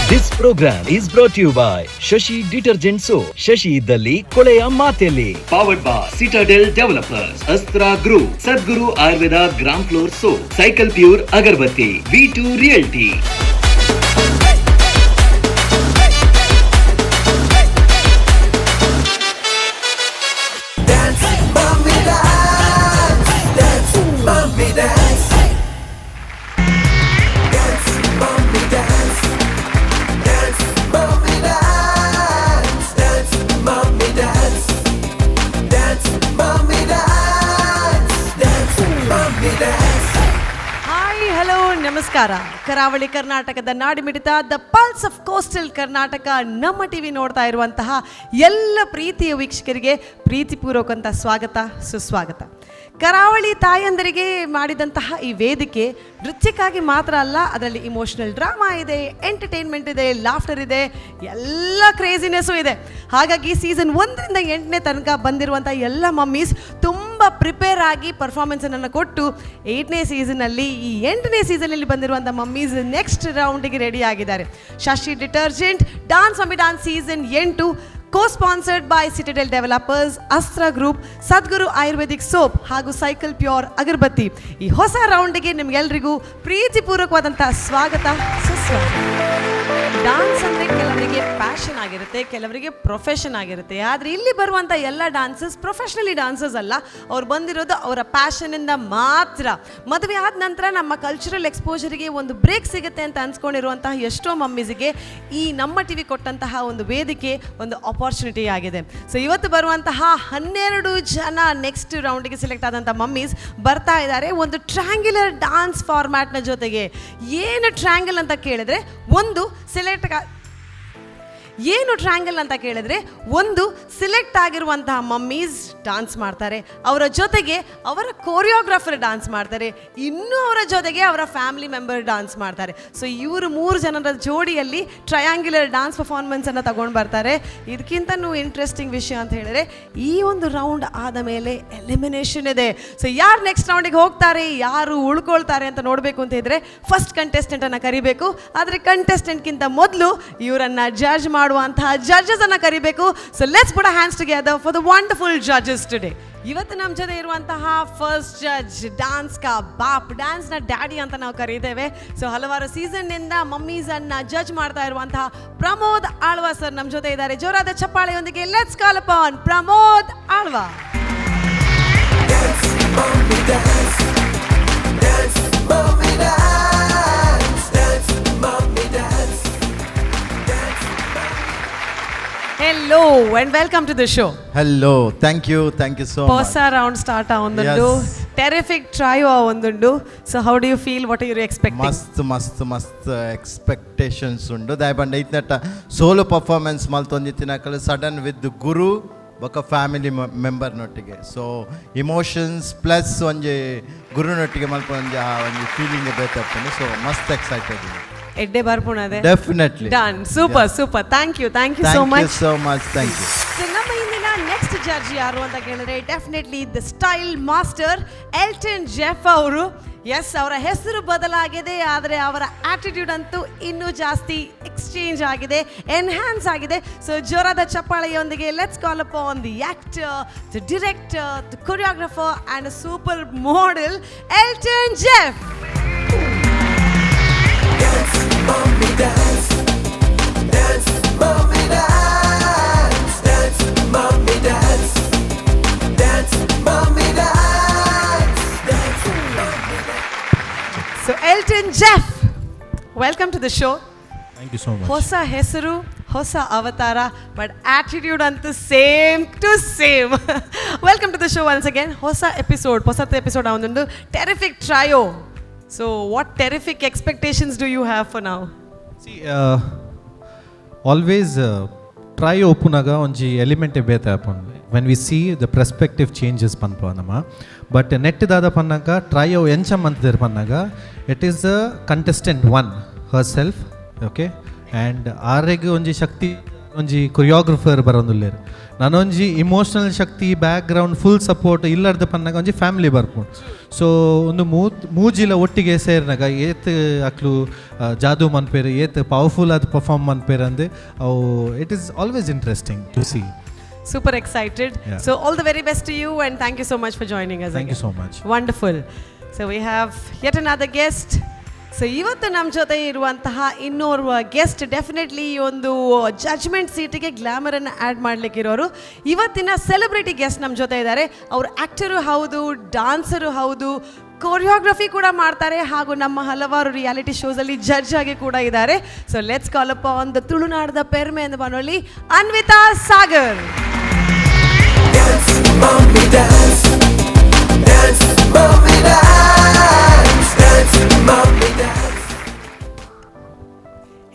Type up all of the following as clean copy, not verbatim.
This program is brought you by Shashi detergent soap. Shashi ಇದ್ದಲ್ಲಿ ಕೊಳೆಯ ಮಾತೆಲ್ಲಿ. Powered by Citadel Developers, Astra Group, Sadguru Ayurveda gram flour soap, Cycle Pure agarbatti, V2 Realty. Hi, hello, ನಮಸ್ಕಾರ. ಕರಾವಳಿ ಕರ್ನಾಟಕದ ನಾಡಿಮಿಡಿತ, the pulse of coastal Karnataka, ನಮ್ಮ TV ನೋಡ್ತಾ ಇರುವಂತಹ ಎಲ್ಲ ಪ್ರೀತಿಯ ವೀಕ್ಷಕರಿಗೆ ಪ್ರೀತಿಪೂರ್ವಕಂತ ಸ್ವಾಗತ, ಸುಸ್ವಾಗತ. ಕರಾವಳಿ ತಾಯಂದರಿಗೆ ಮಾಡಿದಂತಹ ಈ ವೇದಿಕೆ ನೃತ್ಯಕ್ಕಾಗಿ ಮಾತ್ರ ಅಲ್ಲ, ಅದರಲ್ಲಿ ಇಮೋಷನಲ್ ಡ್ರಾಮಾ ಇದೆ, ಎಂಟರ್ಟೈನ್ಮೆಂಟ್ ಇದೆ, ಲಾಫ್ಟರ್ ಇದೆ, ಎಲ್ಲ ಕ್ರೇಜಿನೆಸ್ಸು ಇದೆ. ಹಾಗಾಗಿ ಸೀಸನ್ 1ರಿಂದ 8ನೇ ತನಕ ಬಂದಿರುವಂಥ ಎಲ್ಲ ಮಮ್ಮೀಸ್ ತುಂಬ ಪ್ರಿಪೇರ್ ಆಗಿ ಪರ್ಫಾರ್ಮೆನ್ಸನ್ನು ಕೊಟ್ಟು, 8ನೇ ಸೀಸನಲ್ಲಿ, ಈ 8ನೇ ಸೀಸನಲ್ಲಿ ಬಂದಿರುವಂಥ ಮಮ್ಮೀಸ್ ನೆಕ್ಸ್ಟ್ ರೌಂಡಿಗೆ ರೆಡಿ ಆಗಿದ್ದಾರೆ. ಶಶಿ detergent dance mummy dance season 8, co sponsored by Citadel Developers, Astra Group, Sadguru Ayurvedic soap ಹಾಗೂ ಸೈಕಲ್ ಪ್ಯೂರ್ ಅಗರಬತ್ತಿ. ಈ ಹೊಸ ರೌಂಡಿಗೆ ನಿಮ್ಗೆಲ್ರಿಗೂ ಪ್ರೀತಿಪೂರ್ವಕವಾದಂಥ ಸ್ವಾಗತ, ಸುಸ್ವಾಗತ. ಡಾನ್ಸ್ ಅಂದರೆ ಕೆಲವರಿಗೆ ಪ್ಯಾಷನ್ ಆಗಿರುತ್ತೆ, ಕೆಲವರಿಗೆ ಪ್ರೊಫೆಷನ್ ಆಗಿರುತ್ತೆ. ಆದರೆ ಇಲ್ಲಿ ಬರುವಂಥ ಎಲ್ಲ dancers professionally dancers ಅಲ್ಲ. ಅವ್ರು ಬಂದಿರೋದು ಅವರ ಪ್ಯಾಷನಿಂದ ಮಾತ್ರ. ಮದುವೆ ಆದ ನಂತರ ನಮ್ಮ ಕಲ್ಚರಲ್ ಎಕ್ಸ್ಪೋಜರಿಗೆ ಒಂದು ಬ್ರೇಕ್ ಸಿಗುತ್ತೆ ಅಂತ ಅನ್ಸ್ಕೊಂಡಿರುವಂತಹ ಎಷ್ಟೋ ಮಮ್ಮೀಸಿಗೆ ಈ ನಮ್ಮ ಟಿವಿ ಕೊಟ್ಟಂತಹ ಒಂದು ವೇದಿಕೆ ಒಂದು ಆಪರ್ಚುನಿಟಿ ಆಗಿದೆ. ಸೊ ಇವತ್ತು ಬರುವಂತಹ 12 ಜನ ನೆಕ್ಸ್ಟ್ ರೌಂಡಿಗೆ ಸೆಲೆಕ್ಟ್ ಆದಂಥ ಮಮ್ಮೀಸ್ ಬರ್ತಾ ಇದ್ದಾರೆ ಒಂದು ಟ್ರ್ಯಾಂಗ್ಯುಲರ್ ಡಾನ್ಸ್ ಫಾರ್ಮ್ಯಾಟ್ನ ಜೊತೆಗೆ. ಏನು ಟ್ರ್ಯಾಂಗಲ್ ಅಂತ ಕೇಳಿದ್ರೆ, ಒಂದು ಸೆಲೆಕ್ಟ್ ಏನು ಟ್ರ್ಯಾಂಗಲ್ ಅಂತ ಕೇಳಿದ್ರೆ, ಒಂದು ಸಿಲೆಕ್ಟ್ ಆಗಿರುವಂತಹ ಮಮ್ಮೀಸ್ ಡಾನ್ಸ್ ಮಾಡ್ತಾರೆ, ಅವರ ಜೊತೆಗೆ ಅವರ ಕೋರಿಯೋಗ್ರಾಫರ್ ಡಾನ್ಸ್ ಮಾಡ್ತಾರೆ, ಇನ್ನೂ ಅವರ ಜೊತೆಗೆ ಅವರ family member dance ಮಾಡ್ತಾರೆ. ಸೊ ಇವರು ಮೂರು ಜನರ ಜೋಡಿಯಲ್ಲಿ ಟ್ರಯಾಂಗ್ಯುಲರ್ ಡಾನ್ಸ್ ಪರ್ಫಾರ್ಮೆನ್ಸನ್ನು ತಗೊಂಡು ಬರ್ತಾರೆ. ಇದಕ್ಕಿಂತನೂ ಇಂಟ್ರೆಸ್ಟಿಂಗ್ ವಿಷಯ ಅಂತ ಹೇಳಿದ್ರೆ, ಈ ಒಂದು ರೌಂಡ್ ಆದ ಮೇಲೆ ಎಲಿಮಿನೇಷನ್ ಇದೆ. ಸೊ ಯಾರು ನೆಕ್ಸ್ಟ್ ರೌಂಡಿಗೆ ಹೋಗ್ತಾರೆ, ಯಾರು ಉಳ್ಕೊಳ್ತಾರೆ ಅಂತ ನೋಡಬೇಕು ಅಂತ ಇದ್ರೆ ಫಸ್ಟ್ ಕಂಟೆಸ್ಟೆಂಟನ್ನು ಕರಿಬೇಕು. ಆದರೆ ಕಂಟೆಸ್ಟೆಂಟ್ಗಿಂತ ಮೊದಲು ಇವರನ್ನ ಜಡ್ಜ್ ಮಾಡುವಂತಹ ಜಡ್ಜಸ್ ಅನ್ನ ಕರಿಬೇಕು. So let's put hands together for the wonderful judges today. ಇವತ್ತು ನಮ್ಮ ಜೊತೆ ಇರುವಂತಹ first judge, dance ಕಾ ಬಾಪ್, ಡ್ಯಾನ್ಸ್ ನ ಡ್ಯಾಡಿ ಅಂತ ನಾವು ಕರೀತೇವೆ. ಸೊ ಹಲವಾರು ಸೀಸನ್ ನಿಂದ ಮಮ್ಮೀಸ್ ಅನ್ನ ಜಡ್ಜ್ ಮಾಡ್ತಾ ಇರುವಂತಹ ಪ್ರಮೋದ್ ಆಳ್ವಾ ಸರ್ ನಮ್ಮ ಜೊತೆ ಇದ್ದಾರೆ. ಜೋರಾದ ಚಪ್ಪಾಳೆಯೊಂದಿಗೆ let's call upon Pramod Alva. Dance, mommy, dance, dance, mommy, dance. Hello and welcome to the show. Hello, thank you, thank you so much. ಹೊಸ ರೌಂಡ್ ಸ್ಟಾರ್ಟ್ ಆವೊಂದುಂಡು. ಟೆರಿಫಿಕ್ ಟ್ರಯೋ ಆವೊಂದುಂಡು. So how do you feel? What are you expecting? ಮಸ್ತ್ ಮಸ್ತ್ ಮಸ್ತ್ expectations ಉಂಡು. ದಾಯಪಂಡ ಇತ್ನೆಟ್ಟ solo performance ಮಲ್ತೊಂದಿತ್ತಿನಕಲು ಸಡನ್ ವಿತ್ ಗುರು ಬೊಕ ಫ್ಯಾಮಿಲಿ ಮೆಂಬರ್ ನೊಟ್ಟಿಗೆ, so emotions plus ಒಂಜಿ ಗುರುನೊಟ್ಟಿಗೆ ಮಲ್ಪ ಒಂಜಿ ಆ ಒಂಜಿ ಫೀಲಿಂಗ್ ಬೇತಪ್ಪುಂಡು. ಸೊ ಮಸ್ತ್ ಎಕ್ಸೈಟೆಡ್. ಎಡ್ಡೆ ಬರ್ಪುಣದೆ. Definitely. Done. Super, super. Thank you, thank you so thank you much. So much, thank you. So ನಮ್ಮ ಇಂದಿನ ನೆಕ್ಸ್ಟ್ ಜಡ್ಜ್ ಯಾರು ಅಂತ ಕೇಳಿದ್ರೆ, definitely the style master Elton Jeff ಅವರು. ಎಸ್, ಅವರ ಹೆಸರು ಬದಲಾಗಿದೆ, ಆದರೆ ಅವರ ಆಟಿಟ್ಯೂಡ್ ಅಂತೂ ಇನ್ನೂ ಜಾಸ್ತಿ ಎಕ್ಸ್ಚೇಂಜ್ ಆಗಿದೆ, ಎನ್ಹ್ಯಾನ್ಸ್ ಆಗಿದೆ. ಸೊ ಜೋರಾದ ಚಪ್ಪಾಳೆಯೊಂದಿಗೆ let's call upon the actor, the director, the choreographer and super model, Elton Jeff. Mommy, dance, dance, mommy, dance, dance, mommy, dance, dance, mommy, dance, dance, mommy, dance. So Elton Jeff, welcome to the show. Thank you so much. ಹೊಸ ಹೆಸರು, ಹೊಸ ಅವತಾರ, but attitude ಅಂತೂ same to same. Welcome to the show once again. ಹೊಸ episode, ಹೊಸ episode ಒಂದೊಂದು terrific trio. So what terrific expectations do you have for now? See, always trio ಉಪ್ಪುನಾಗ ಒಂಜಿ ಎಲಿಮೆಂಟೇ ಬೇತೆ ಆಪುಂಡು. When we see, the perspective changes ಪನ್ಪ ನಮ. But ನೆಟ್ ದಾದ ಪನ್ನಾಗ, trio ಎಂಚ ಮಂತದೇರ್ ಪನ್ನಾಗ, it is a contestant one herself, okay, and ಆರೆಗ್ ಒಂಜಿ ಶಕ್ತಿ ಒಂಜಿ ಕೊರಿಯೋಗ್ರಫರ್ ಬರೋಂದುಲ್ಲೇರು. ನಾನೊಂಜಿ ಇಮೋಷನಲ್ ಶಕ್ತಿ, back ground full support ಇಲ್ಲರ್ದು ಪನ್ನಾಗ ಒಂಜಿ ಫ್ಯಾಮಿಲಿ ಬರ್ಪುಂಡು. ಸೊ ಒಂದು ಮೂಜಿಲ ಒಟ್ಟಿಗೆ ಸೇರಿನಾಗ ಏತ್ ಅಕ್ಲು ಜಾದೂ ಮನ್ಪೇರು, ಏತ್ ಪವರ್ಫುಲ್ ಆದ್ ಪರ್ಫಾರ್ಮ್ ಮನ್ಪೇರು ಅಂದ್ ಅವು it is always interesting to see. Super excited. Yeah. So all the very best to you and thank you so much for joining us. Thank you so much. Wonderful. So we have yet another guest. So ಇವತ್ತು ನಮ್ಮ ಜೊತೆ ಇರುವಂತಹ ಇನ್ನೋರ್ವ guest definitely ಈ ಒಂದು judgment ಸೀಟಿಗೆ ಗ್ಲ್ಯಾಮರನ್ನು add ಮಾಡಲಿಕ್ಕಿರೋರು, ಇವತ್ತಿನ celebrity guest ನಮ್ಮ ಜೊತೆ ಇದ್ದಾರೆ. ಅವರು ಆ್ಯಕ್ಟರು ಹೌದು, ಡಾನ್ಸರು ಹೌದು, ಕೊರಿಯೋಗ್ರಫಿ ಕೂಡ ಮಾಡ್ತಾರೆ ಹಾಗೂ ನಮ್ಮ ಹಲವಾರು ರಿಯಾಲಿಟಿ ಶೋಸಲ್ಲಿ ಜಡ್ಜ್ ಆಗಿ ಕೂಡ ಇದ್ದಾರೆ. So let's call up on the ತುಳುನಾಡದ ಪೆರ್ಮೆ ಎಂದು ಬಾನೊಳ್ಳಿ, Anvita Sagar. Dance, mommy, dance. Dance, mommy, dance. Dance, mommy, dance.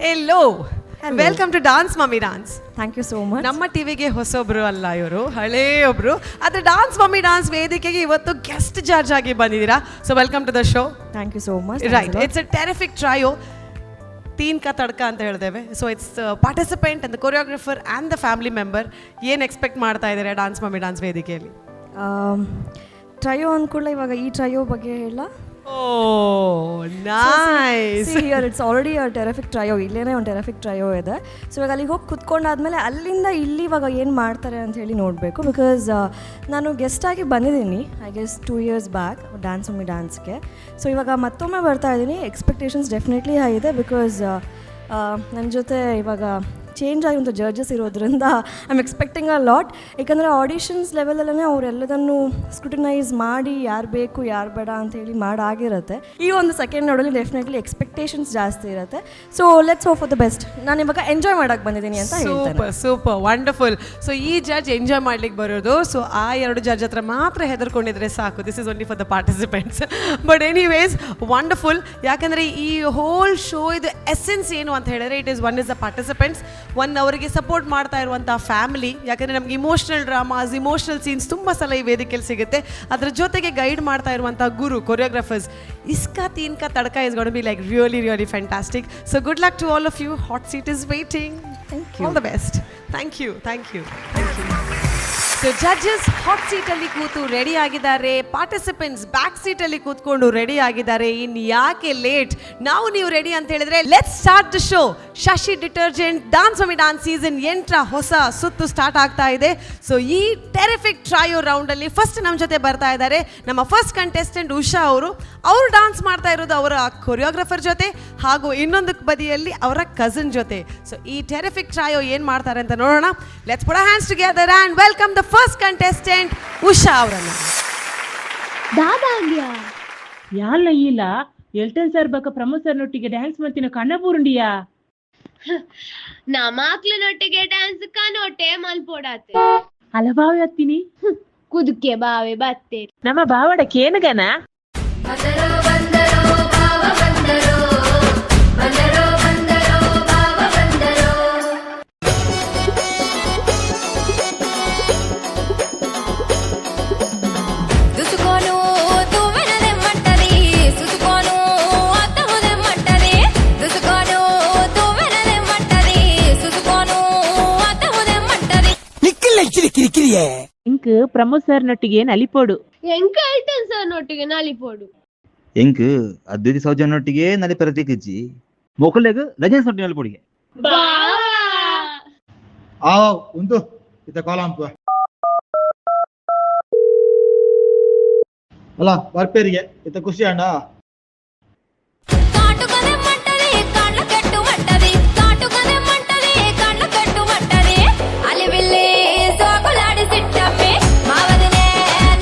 Hello, welcome to Dance Mummy Dance. Thank you so much. ನಮ್ಮ ಟಿವಿಗೆ ಹೊಸೊಬ್ರು ಅಲ್ಲ ಇವರು, ಹಳೇ ಒಬ್ರು. ಆದರೆ dance mummy dance ವೇದಿಕೆಗೆ ಇವತ್ತು ಗೆಸ್ಟ್ ಜಡ್ಜ್ ಆಗಿ ಬಂದಿದ್ದೀರಾ. So welcome to the show. Thank you so much. Right, it's a terrific trio. ತೀನ್ ಕಾ ತಡ್ಕ ಅಂತ ಹೇಳ್ತೇವೆ. So it's participant and the choreographer and the family member. ಏನು ಎಕ್ಸ್ಪೆಕ್ಟ್ ಮಾಡ್ತಾ ಇದ್ದಾರೆ dance mummy dance ವೇದಿಕೆಯಲ್ಲಿ? ಟ್ರಯೋ ಅಂದ್ಕೂಡಲೇ ಇವಾಗ ಈ ಟ್ರಯೋ ಬಗ್ಗೆ ಹೇಳ. Oh, nice. Here it's already terrific trio. ಇಲ್ಲೇನೆ ಒಂದು ಟೆರಿಫಿಕ್ ಟ್ರಯೋ ಇದೆ. ಸೊ ಇವಾಗ ಅಲ್ಲಿಗೆ ಹೋಗಿ ಕುತ್ಕೊಂಡಾದ್ಮೇಲೆ ಅಲ್ಲಿಂದ ಇಲ್ಲಿ ಇವಾಗ ಏನು ಮಾಡ್ತಾರೆ ಅಂತ ಹೇಳಿ ನೋಡಬೇಕು. Because ನಾನು ಗೆಸ್ಟಾಗಿ ಬಂದಿದ್ದೀನಿ, I guess, 2 years back dance mummy ಡ್ಯಾನ್ಸ್ಗೆ. So ಇವಾಗ ಮತ್ತೊಮ್ಮೆ ಬರ್ತಾ ಇದ್ದೀನಿ. Expectations definitely high ಇದೆ, because ನನ್ನ ಜೊತೆ ಇವಾಗ ಚೇಂಜ್ ಆಗಿರುವಂಥ ಜಡ್ಜಸ್ ಇರೋದ್ರಿಂದ I am expecting a lot. ಯಾಕಂದರೆ ಆಡಿಷನ್ಸ್ ಲೆವೆಲಲ್ಲೇ ಅವರೆಲ್ಲದನ್ನು ಸ್ಕ್ರೂಟಿನೈಸ್ ಮಾಡಿ ಯಾರು ಬೇಕು ಯಾರು ಬೇಡ ಅಂತ ಹೇಳಿ ಮಾಡಾಗಿರುತ್ತೆ. ಈ ಒಂದು ಸೆಕೆಂಡ್ ನೋಡಲಿ ಡೆಫಿನೆಟ್ಲಿ ಎಕ್ಸ್ಪೆಕ್ಟೇಷನ್ಸ್ ಜಾಸ್ತಿ ಇರುತ್ತೆ. So let's hope for the best. ನಾನು ಇವಾಗ ಎಂಜಾಯ್ ಮಾಡೋಕ್ಕೆ ಬಂದಿದ್ದೀನಿ ಅಂತ ಹೇಳ್ತೇನೆ. Super, super, wonderful. So ಈ ಜಡ್ಜ್ ಎಂಜಾಯ್ ಮಾಡ್ಲಿಕ್ಕೆ ಬರೋದು. ಸೊ ಆ ಎರಡು ಜಡ್ಜ್ ಹತ್ರ ಮಾತ್ರ ಹೆದರ್ಕೊಂಡಿದ್ರೆ ಸಾಕು. This is only for the participants, but anyways, wonderful. ಯಾಕಂದರೆ ಈ ಹೋಲ್ ಶೋ ಇದು ಎಸೆನ್ಸ್ ಏನು ಅಂತ ಹೇಳಿದ್ರೆ, it is one is the participants, one ಅವರಿಗೆ ಸಪೋರ್ಟ್ ಮಾಡ್ತಾ ಇರುವಂಥ ಫ್ಯಾಮಿಲಿ. ಯಾಕಂದರೆ ನಮ್ಗೆ emotional dramas, emotional scenes ತುಂಬ ಸಲ ಈ ವೇದಿಕೆಯಲ್ಲಿ ಸಿಗುತ್ತೆ. ಅದರ ಜೊತೆಗೆ ಗೈಡ್ ಮಾಡ್ತಾ ಇರುವಂಥ ಗುರು ಕೊರಿಯೋಗ್ರಾಫರ್ಸ್. ಇಸ್ಕಾ ತೀನ್ ಕಾ tadka is gonna be like really, really fantastic. So good luck to all of you. Hot seat is waiting. Thank you. All the best. Thank you, thank you, thank you. So judges hot ಸೀಟಲ್ಲಿ ಕೂತು ready ಆಗಿದ್ದಾರೆ, participants back ಸೀಟಲ್ಲಿ ಕೂತ್ಕೊಂಡು ready ಆಗಿದ್ದಾರೆ. ಇನ್ ಯಾಕೆ late? ನಾವು ನೀವು ready ಅಂತ ಹೇಳಿದ್ರೆ, let's start the show. Shashi detergent dance mummy dance season 8ರ ಹೊಸ ಸುತ್ತು ಸ್ಟಾರ್ಟ್ ಆಗ್ತಾ ಇದೆ. ಸೊ ಈ ಟೆರಿಫಿಕ್ ಟ್ರಯೋ ರೌಂಡಲ್ಲಿ ಫಸ್ಟ್ ನಮ್ಮ ಜೊತೆ ಬರ್ತಾ ಇದ್ದಾರೆ ನಮ್ಮ ಫಸ್ಟ್ ಕಂಟೆಸ್ಟೆಂಟ್ ಉಷಾ ಅವರು. ಅವರು ಡಾನ್ಸ್ ಮಾಡ್ತಾ ಇರೋದು ಅವರ ಕೊರಿಯೋಗ್ರಫರ್ ಜೊತೆ ಹಾಗೂ ಇನ್ನೊಂದು ಬದಿಯಲ್ಲಿ ಅವರ ಕಸಿನ್ ಜೊತೆ. ಸೊ ಈ ಟೆರಿಫಿಕ್ ಟ್ರಯೋ ಏನು ಮಾಡ್ತಾರೆ ಅಂತ ನೋಡೋಣ. Let's put hands together and welcome the first contestant Usha ಅವರನ್ನು. ದಾದಾಗ್ಯಾ. ಯಾಲ್ಲ ಈಲ ಎಲ್ಟನ್ ಸರ್ ಬಕ ಪ್ರಮೋದ್ ಸರ್ ನೊಟ್ಟಿಗೆ ಡ್ಯಾನ್ಸ್ ಮಾಡ್ತಿನ ಕಣ್ಣಬೂರುಂಡಿಯಾ? ನಮಾಕ್ಲನೊಟ್ಟಿಗೆ ಡ್ಯಾನ್ಸ್ ಕನೋಟೆ ಮಲ್ಪೋಡಾತೆ. ಅಲ ಬಾವೆ ಅತ್ತಿನಿ. ಕುದುಕೆ ಬಾವೆ ಬತ್ತೆ. ನಮ್ಮ ಬಾವಡ ಕೇನಗನ. ಬಂದರೋ ಬಂದರೋ ಬಾವ ಬಂದರೋ, ಬಂದರೋ ಬಂದರೋ ಬಾವ ಬಂದರೋ. దుసుకోను తువ్వెనదెమ్మంటది, సుసుకోను అత్తముదెమ్మంటది. దుసుకోను తువ్వెనదెమ్మంటది, సుసుకోను అత్తముదెమ్మంటది. ಇಂಕ್ ಪ್ರಮೋದ್ ಸರ್ ನೊಟ್ಟಿಗೆ ನಲಿಪೋಡು. ಎಂಕ ಎಲ್ಟನ್ ಸರ್ ನೊಟ್ಟಿಗೆ ನಲಿಪೋಡು. ಎಂಕ್ ಅದ್ವಿತಿ ಸೌಜನ್ಯೊಟ್ಟಿಗೆ ನಲಿಪೆರ ತಿಕ್ಕಿಜ್ಜಿ. ಮೊಕಲೆಗ್ ರಜನಿ ನೊಟ್ಟಿಗೆ ನಲಿಪೊಡಿಗೆ. ಬಾವಾ. ಉಂದು ಇತ್ತ ಕಾಲಾಂಪ ಅಲ್ಲ ಬರ್ಪೇರಿಗೆ ಇತ್ತ ಖುಷಿ ಅಣ್ಣ. కాటుకదెమ్మంటది, కాళ్ళ కట్టుమంటది. కాటుకదెమ్మంటది, కాళ్ళ కట్టుమంటది. అలివిల్లి సోకులాడి సిట్టమ్మి, మావదినే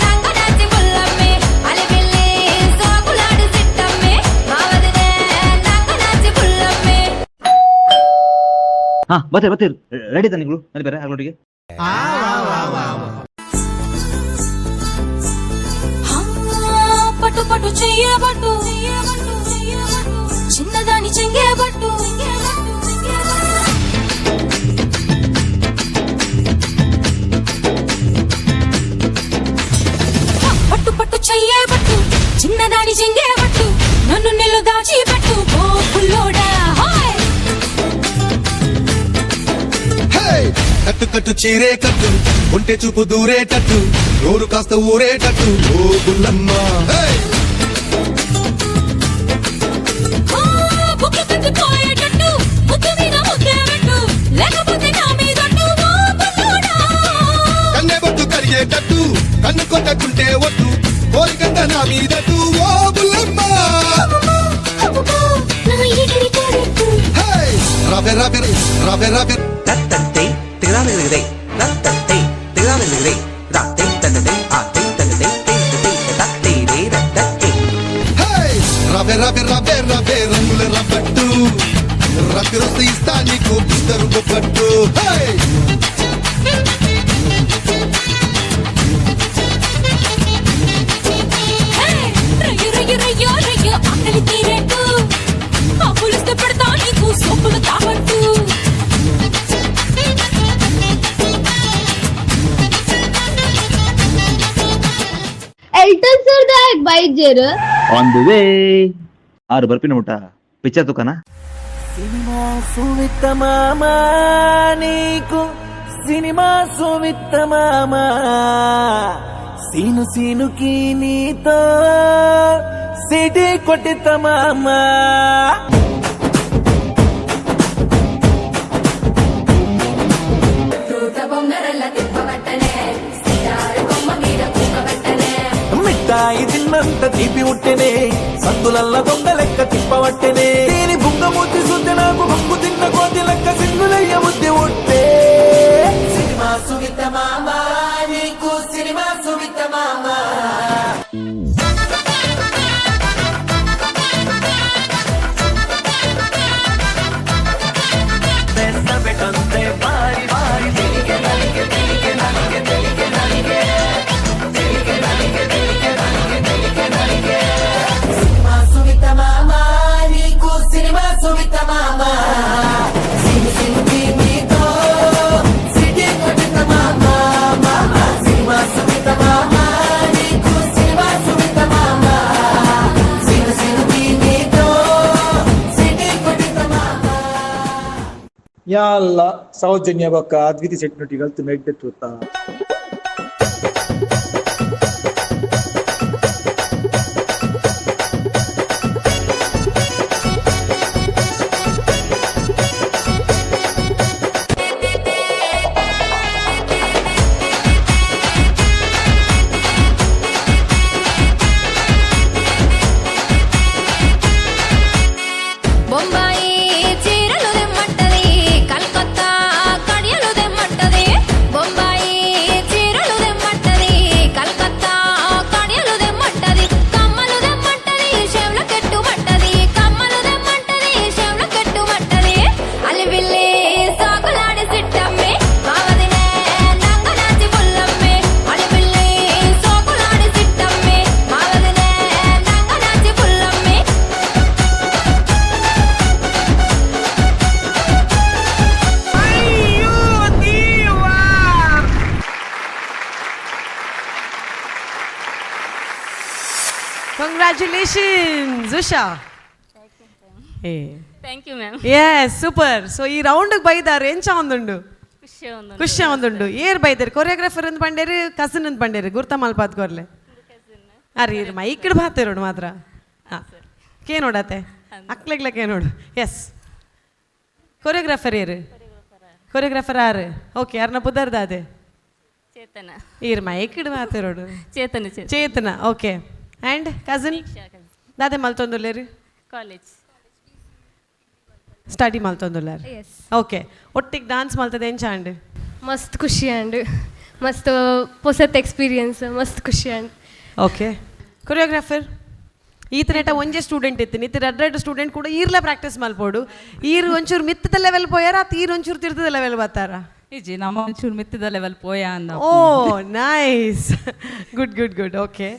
నంగనాచి బుల్లమ్మి. అలివిల్లి సోకులాడి సిట్టమ్మి, మావదినే నంగనాచి బుల్లమ్మి. ಹಾ, ಬತ್ತೇರು ಬತ್ತೇರು. ರೆಡಿ ತಾನೆ ನೀವು ನಲಿಪೆರ ಅಗ್ಲೊಟ್ಟಿಗೆ? పట్టు పట్టు చెయ్యబట్టు, చిన్నదాని చెంగే పట్టు. పట్టు పట్టు చెయ్యబట్టు, చిన్నదాని చెంగే పట్టు, నన్ను నిల్లు దాచి పట్టు, ఓ పుల్లోడా హాయ్. కట్టు కట్టు చీరే కట్టు, ఒంటె చూపు దూరేటట్టు, నోరు కాస్త ఊరేటట్టు, ఓ గుల్లమ్మ. కన్నె బొట్టు కరిగేటట్టు, కన్ను కొట్టకుంటే ఒట్టు, కోరికంత నా మీదట్టు, ఓ బుల్లమ్మ. రవె రవె రవె రవె తత్తే తిగదామె తత్తే తిగదామె రాతే తత్తే ఆతే తత్తే తే తత్తే రే తత్తే. రవె రవె రవె రవె రంగుల రబ్బట్టు, రతిరొస్తే ఇస్తా నీకు ఇద్దరు పట్టు. ఆకలి తీరేట్టు అప్పులిస్తే పెడతా నీకు సొప్పులు తాగట్టు. Elton sir ದಾಯಕ್ ಬೈಜೇರು. On the way. ಆರು ಬರ್ಪಿನ ಊಟ ಪಿಕ್ಚರ್ ದುಕಾನ. సినిమా సువిత్త మామా నీకు, సినిమా సువిత్త మామా, సీను సీనుకి నీతో సిటీ కొట్టిత మామా. మిఠాయి తిన్నంత తీపి ఉట్టెనే, సందులల్ల దొంగ లెక్క తిప్పవట్టెనే, దీని బుంగమూతి సుద్ది నాకు బొంగు తిన్న కోతి లెక్క సింగులయ్య బుద్ధి ఉట్టే. సినిమా సువిత మామా నీకు, సినిమా సువిత మామా. సినిమా సువిత మామా నీకు, సినిమా సువిత మామా, సిను సినుకి నీతో సిటీ కొట్టిత మామా మామా. సినిమా సువిత మామా నీకు, సినిమా సువిత మామా, సిను సినుకి నీతో సిటీ కొట్టిత మామా. ಯಾಲ್ಲ ಸೌಜನ್ಯ ಬೊಕ್ಕ ಅದ್ವಿತಿ ಸೆಟ್ನೊಟ್ಟಿಗೆ ಕಲ್ತು ನೆಡ್ಡೆ ತೂತ. బొంబాయి చీరలు తెమ్మంటది, కలకత్తా కడియలు తెమ్మంటది. బొంబాయి చీరలు తెమ్మంటది, కలకత్తా కడియలు తెమ్మంటది. కమ్మలు తెమ్మంటది, చెవుల కట్టుమంటది. కమ్మలు తెమ్మంటది, చెవుల కట్టుమంటది. అలివిల్లి సాకులాడి సిట్టమ్మి, మావదినే నంగనాచి బుల్లమ్మి. అలివిల్లి సాకులాడి సిట్టమ్మి, మావదినే నంగనాచి బుల్లమ్మి. Congratulations Usha. Thank you ma'am. Yes, super. So ಈ ರೌಂಡ್ ಬೈದಾರ್ ಎಂಚ ಒಂದುಂಡು? ಖುಷಿ ಒಂದು. ಖುಷಿ ಒಂದುಂಡು. ಏರ್ ಬೈದಾರ್? ಕೊರಿಯೋಗ್ರಾಫರ್ ಅಂದ್ ಪಂಡೇರು, ಕಸಿನ್ ಅಂದ್ ಪಂಡೇರು, ಗುರ್ತ ಮಲ್ಪಾತ್ ಕೊರ್ಲೆ. ಅರೆ ಇರ್ ಮೈಕ್ಡ್ ಬಾತೇರೋಡು ಮಾತ್ರ. ಹಾಂ, ಕೇ ನೋಡತ್ತೆ ಅಕ್ಲೆಗ್ಲ ಕೇ ನೋಡು. ಎಸ್, ಕೊರಿಯೋಗ್ರಾಫರ್ ಏರು? ಕೊರಿಯೋಗ್ರಾಫರ್ ಆರು. ಓಕೆ, ಅರ್ನ ಪುದರ್ದ ಅದೇ? ಚೇತನ. ಈರ್ ಮೈಕ್ಡ್ ಮಾತೇರೋಡು. Chethana. Chethana, okay. And cousin ದಾದೆ ಮಲ್ತೊಂದುಲ್ಲೇರು? ಕಾಲೇಜ್. ಸ್ಟಡಿ ಮಲ್ತೊಂದುಲ್ಲಾರು? Yes. Okay, ಒಟ್ಟಿಗೆ ಡಾನ್ಸ್ ಮಲ್ತದೆ ಎಂಚ ಅಂಡ್? ಮಸ್ತ್ ಖುಷಿ ಆಂಡ್, ಮಸ್ತ್ ಪೊಸತ್ ಎಕ್ಸ್ಪೀರಿಯನ್ಸ್, ಮಸ್ತ್ ಖುಷಿ and. Okay, choreographer ಈತನೇಟ ಒಂಜೆ ಸ್ಟೂಡೆಂಟ್ ಇತ್ತು ಇತ್ತ ರಡ್ಡ್ ರಡ್ಡ್ ಸ್ಟೂಡೆಂಟ್ ಕೂಡ ಈರ್ಲ ಪ್ರಾಕ್ಟೀಸ್ ಮಲ್ಪೋಡು. ಈರು ಒಂಚೂರು ಮಿತ್ತದ ಲೆವೆಲ್ ಪೋಯಾರ ಆತ ಈರು ಒಂಚೂರು ತಿರ್ತದ ಲೆವೆಲ್ ಬರ್ತಾರ? ಇಜ್ಜಿ, ನಮ್ಮ ಒಂಚೂರು ಮಿತ್ತದ ಲೆವೆಲ್ ಪೋಯ ಅಂದ. Oh nice, good good good. Okay,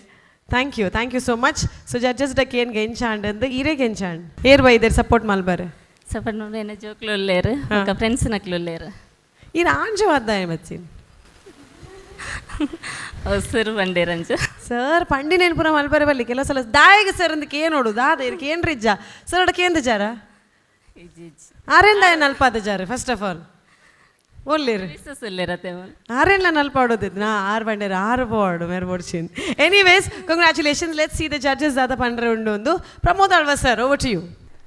thank you, thank you so much. So judges duck ಏನು ಗೆಂಚಾಂಡ್ ಅಂದ್ ಈರೇ ಗೆಂಚಾಂಡ್? ಏರ್ ಬೈದೇರ್ ಸಪೋರ್ಟ್ ಮಲ್ಬಾರೆ? ಸಪೋರ್ಟ್ ನೋಡಿ ಏನ ಜೋಕ್ಲು ಉಲ್ಲೇರು, ಫ್ರೆಂಡ್ಸ್ ನಕ್ಲು ಉಲ್ಲೇರು. ಈರ್ ಆಂಜವಾದ್ದಾಯ ಮಚ್ಚಿನ್. ಸರ್ ಬಂಡೇರಂಜ. ಸರ್ ಪಂಡಿನೇನು ಪುರ ಮಲ್ಬಾರೆ ಬಲ್ಲಿ ಕೆಲವು ಸಲ ದಾಯಗ ಸರ್ ಅಂದಕ್ಕೆ ಏನು ನೋಡು ದಾದ ಇದಕ್ಕೆ ಏನು ರಿಜ್ಜ ಸರ್ ಅಡಕ್ಕೆ ಏನು ಜಾರ? ಇಜ್ಜಿ ಇಜ್ಜಿ. ಆರೇಂದಾಯ ನಲ್ಪಾದ ಜಾರ first of all? ಒಲ್ಲೇರು ಮಿಸ್ಸಸ್ ಉಲ್ಲೇರತ್ತೆ. ಆರೆಲ್ಲ ನಲ್ಪ ಆಡೋದಿದ್ದು ನಾ ಆರು ಬಂಡೇರು ಆರು ಬೋರ್ಡು ಮೇರೆ ಬೋಡ್ಚಿನ್. Anyways, congratulations. Let's see the judges ದಾದ ಪಂಡ್ರೆ ಉಂಡು ಒಂದು. Pramod Alva sir, over to you.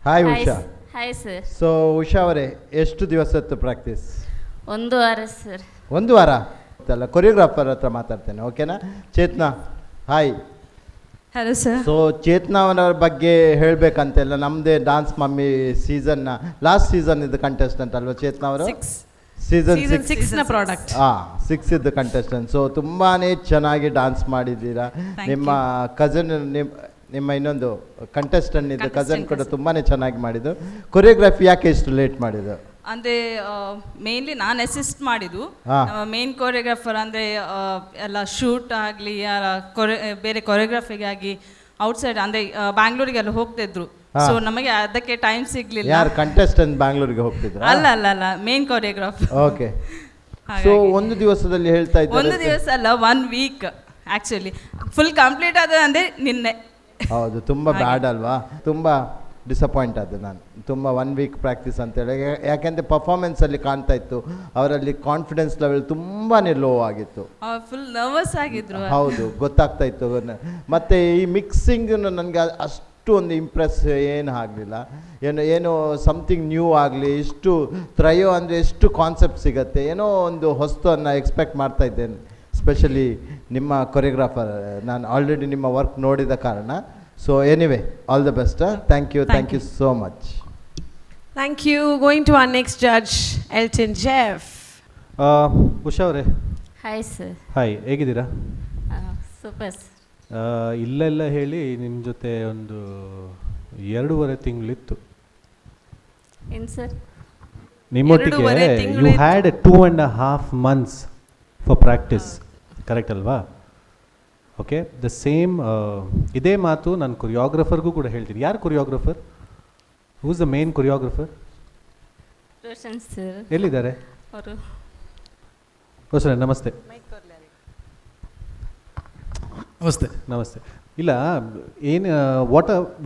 Hi Usha. Hi sir. So Usha ಅವರೇ, ಎಷ್ಟು ದಿವಸ ಇತ್ತು ಪ್ರಾಕ್ಟೀಸ್? ಒಂದು ವಾರ ಸರ್. ಒಂದು ವಾರ ಅಲ್ಲ, ಕೊರಿಯೋಗ್ರಾಫರ್ ಹತ್ರ ಮಾತಾಡ್ತೇನೆ, ಓಕೆನಾ? Chetana, hi. Hello sir. So Chetana ಅವರ ಬಗ್ಗೆ ಹೇಳಬೇಕಂತೆಲ್ಲ, ನಮ್ಮದೇ ಡಾನ್ಸ್ ಮಮ್ಮಿ ಸೀಸನ್ನ ಲಾಸ್ಟ್ ಸೀಸನ್ ಇದು ಕಂಟೆಸ್ಟೆಂಟ್ ಅಲ್ವಾ ಚೇತನಾ ಅವರು? Season Season six ನ product. ಹಾಂ, ಸಿಕ್ಸ್ ಇದ್ದು ಕಂಟೆಸ್ಟೆಂಟ್. ಸೊ ತುಂಬಾ ಚೆನ್ನಾಗಿ ಡಾನ್ಸ್ ಮಾಡಿದ್ದೀರಾ. Thank ನಿಮ್ಮ ಕಸನ್, ನಿಮ್ಮ ಇನ್ನೊಂದು ಕಂಟೆಸ್ಟೆಂಟ್ ಇದ್ದು ಕಸನ್ ಕೂಡ ತುಂಬಾ ಚೆನ್ನಾಗಿ ಮಾಡಿದ್ದು. ಕೊರಿಯೋಗ್ರಫಿ ಯಾಕೆ ಇಷ್ಟು ಲೇಟ್ ಮಾಡಿದ್ದು? ಅಂದರೆ ಮೇನ್ಲಿ ನಾನು ಅಸಿಸ್ಟ್ ಮಾಡಿದ್ದು. ನಮ್ಮ ಮೇನ್ ಕೊರಿಯೋಗ್ರಾಫರ್ ಅಂದರೆ ಎಲ್ಲ ಶೂಟ್ ಆಗಲಿ, ಬೇರೆ ಕೊರಿಯೋಗ್ರಫಿಗಾಗಿ ಔಟ್ಸೈಡ್ ಅಂದರೆ ಬ್ಯಾಂಗ್ಳೂರಿಗೆಲ್ಲ ಹೋಗ್ತಿದ್ರು. ಸೊ ನಮಗೆ ಅದಕ್ಕೆ ಟೈಮ್ ಸಿಗ್ಲಿಲ್ಲ. ಯಾರು ಕಂಟೆಸ್ಟೆಂಟ್ ಬ್ಯಾಂಗ್ಳೂರಿಗೆ ಹೋಗ್ತಿದ್ರು? ಅಲ್ಲ ಅಲ್ಲ ಅಲ್ಲ, main choreographer. Okay, so ಒಂದು ದಿವಸದಲ್ಲಿ ಹೇಳ್ತಾ ಒಂದು ಇದ್ದಾರೆ. ದಿವಸ ಅಲ್ಲ, one week actually. Full complete ಆದ ಅಂದರೆ ನಿನ್ನೆ. ಹೌದು, ತುಂಬ ಬ್ಯಾಡ್ ಅಲ್ವಾ? ತುಂಬ ಡಿಸಪಾಯಿಂಟ್ ಆದೆ ನಾನು ತುಂಬ, one week practice ಅಂತೇಳಿ. ಯಾಕೆಂದರೆ ಪರ್ಫಾರ್ಮೆನ್ಸಲ್ಲಿ ಕಾಣ್ತಾ ಇತ್ತು, ಅವರಲ್ಲಿ ಕಾನ್ಫಿಡೆನ್ಸ್ ಲೆವೆಲ್ ತುಂಬಾ ಲೋ ಆಗಿತ್ತು. ಫುಲ್ ನರ್ವಸ್ ಆಗಿದ್ರು. ಹೌದು, ಗೊತ್ತಾಗ್ತಾ ಇತ್ತು. ಮತ್ತು ಈ ಮಿಕ್ಸಿಂಗ್ ನನಗೆ ಅಷ್ಟು ಒಂದು ಇಂಪ್ರೆಸ್ ಏನು ಆಗಲಿಲ್ಲ. ಏನು ಏನೋ ಸಮಥಿಂಗ್ ನ್ಯೂ ಆಗಲಿ, ಇಷ್ಟು ತ್ರಯೋ ಅಂದರೆ ಎಷ್ಟು ಕಾನ್ಸೆಪ್ಟ್ ಸಿಗತ್ತೆ, ಏನೋ ಒಂದು ಹೊಸ್ತನ್ನು ಎಕ್ಸ್ಪೆಕ್ಟ್ ಮಾಡ್ತಾ ಇದ್ದೇನೆ. ಸ್ಪೆಷಲಿ ನಿಮ್ಮ ಕೊರಿಯೋಗ್ರಾಫರ್, ನಾನು ಆಲ್ರೆಡಿ ನಿಮ್ಮ ವರ್ಕ್ ನೋಡಿದ ಕಾರಣ. So anyway, all the best. Thank you, thank you so much. Thank you. Going to our next judge, Elton Jeff. Usha ಅವರೇ. Hi sir. Hi, ಹೇಗಿದ್ದೀರಾ? Super sir. ಇಲ್ಲೆಲ್ಲ ಹೇಳಿ ನಿಮ್ಮ ಜೊತೆ ಒಂದು 2.5 ತಿಂಗಳಿತ್ತು. ಏನು ಸರ್? ನಿಮ್ಮೊಟ್ಟಿಗೆ ಎರಡೂವರೆ ತಿಂಗಳು. You had 2.5 months for practice, correct ಅಲ್ವಾ? Okay, the same ಇದೇ ಮಾತು ನಾನು ಕೊರಿಯೋಗ್ರಫರ್ಗೂ ಕೂಡ ಹೇಳ್ತೀನಿ. ಯಾರು choreographer? Who's the main choreographer? Roshan sir. ಎಲ್ಲಿದ್ದಾರೆ? ಅವರು ರೋಷನ್, ನಮಸ್ತೆ. ನಮಸ್ತೆ. ನಮಸ್ತೆ. ಇಲ್ಲ, ಏನು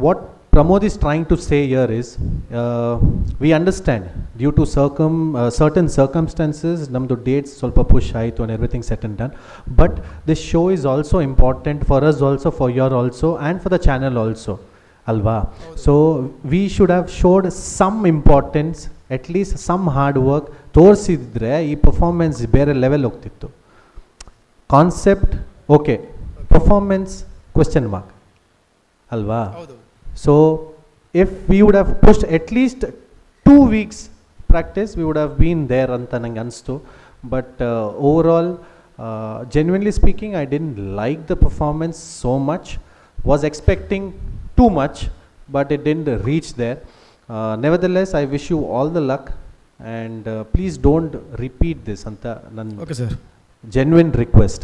what Pramod is trying to say here is, we understand due to certain circumstances ನಮ್ಮದು ಡೇಟ್ಸ್ ಸ್ವಲ್ಪ ಪುಷ್ ಆಯಿತು and everything set and done, but this show is also important for us also, for your also, and for the channel also ಅಲ್ವಾ? So we should have showed some importance, at least some hard work ತೋರಿಸಿದ್ರೆ ಈ performance ಬೇರೆ level ಹೋಗ್ತಿತ್ತು. Concept okay, performance question mark ಅಲ್ವಾ? So if we would have pushed at least 2 weeks practice, we would have been there ಅಂತ ನಂಗೆ ಅನಿಸ್ತು. But overall, genuinely speaking, I didn't like the performance so much. Was expecting too much, but it didn't reach there. Nevertheless, I wish you all the luck and please don't repeat this ಅಂತ ನನ್ನ Okay, sir. Genuine request.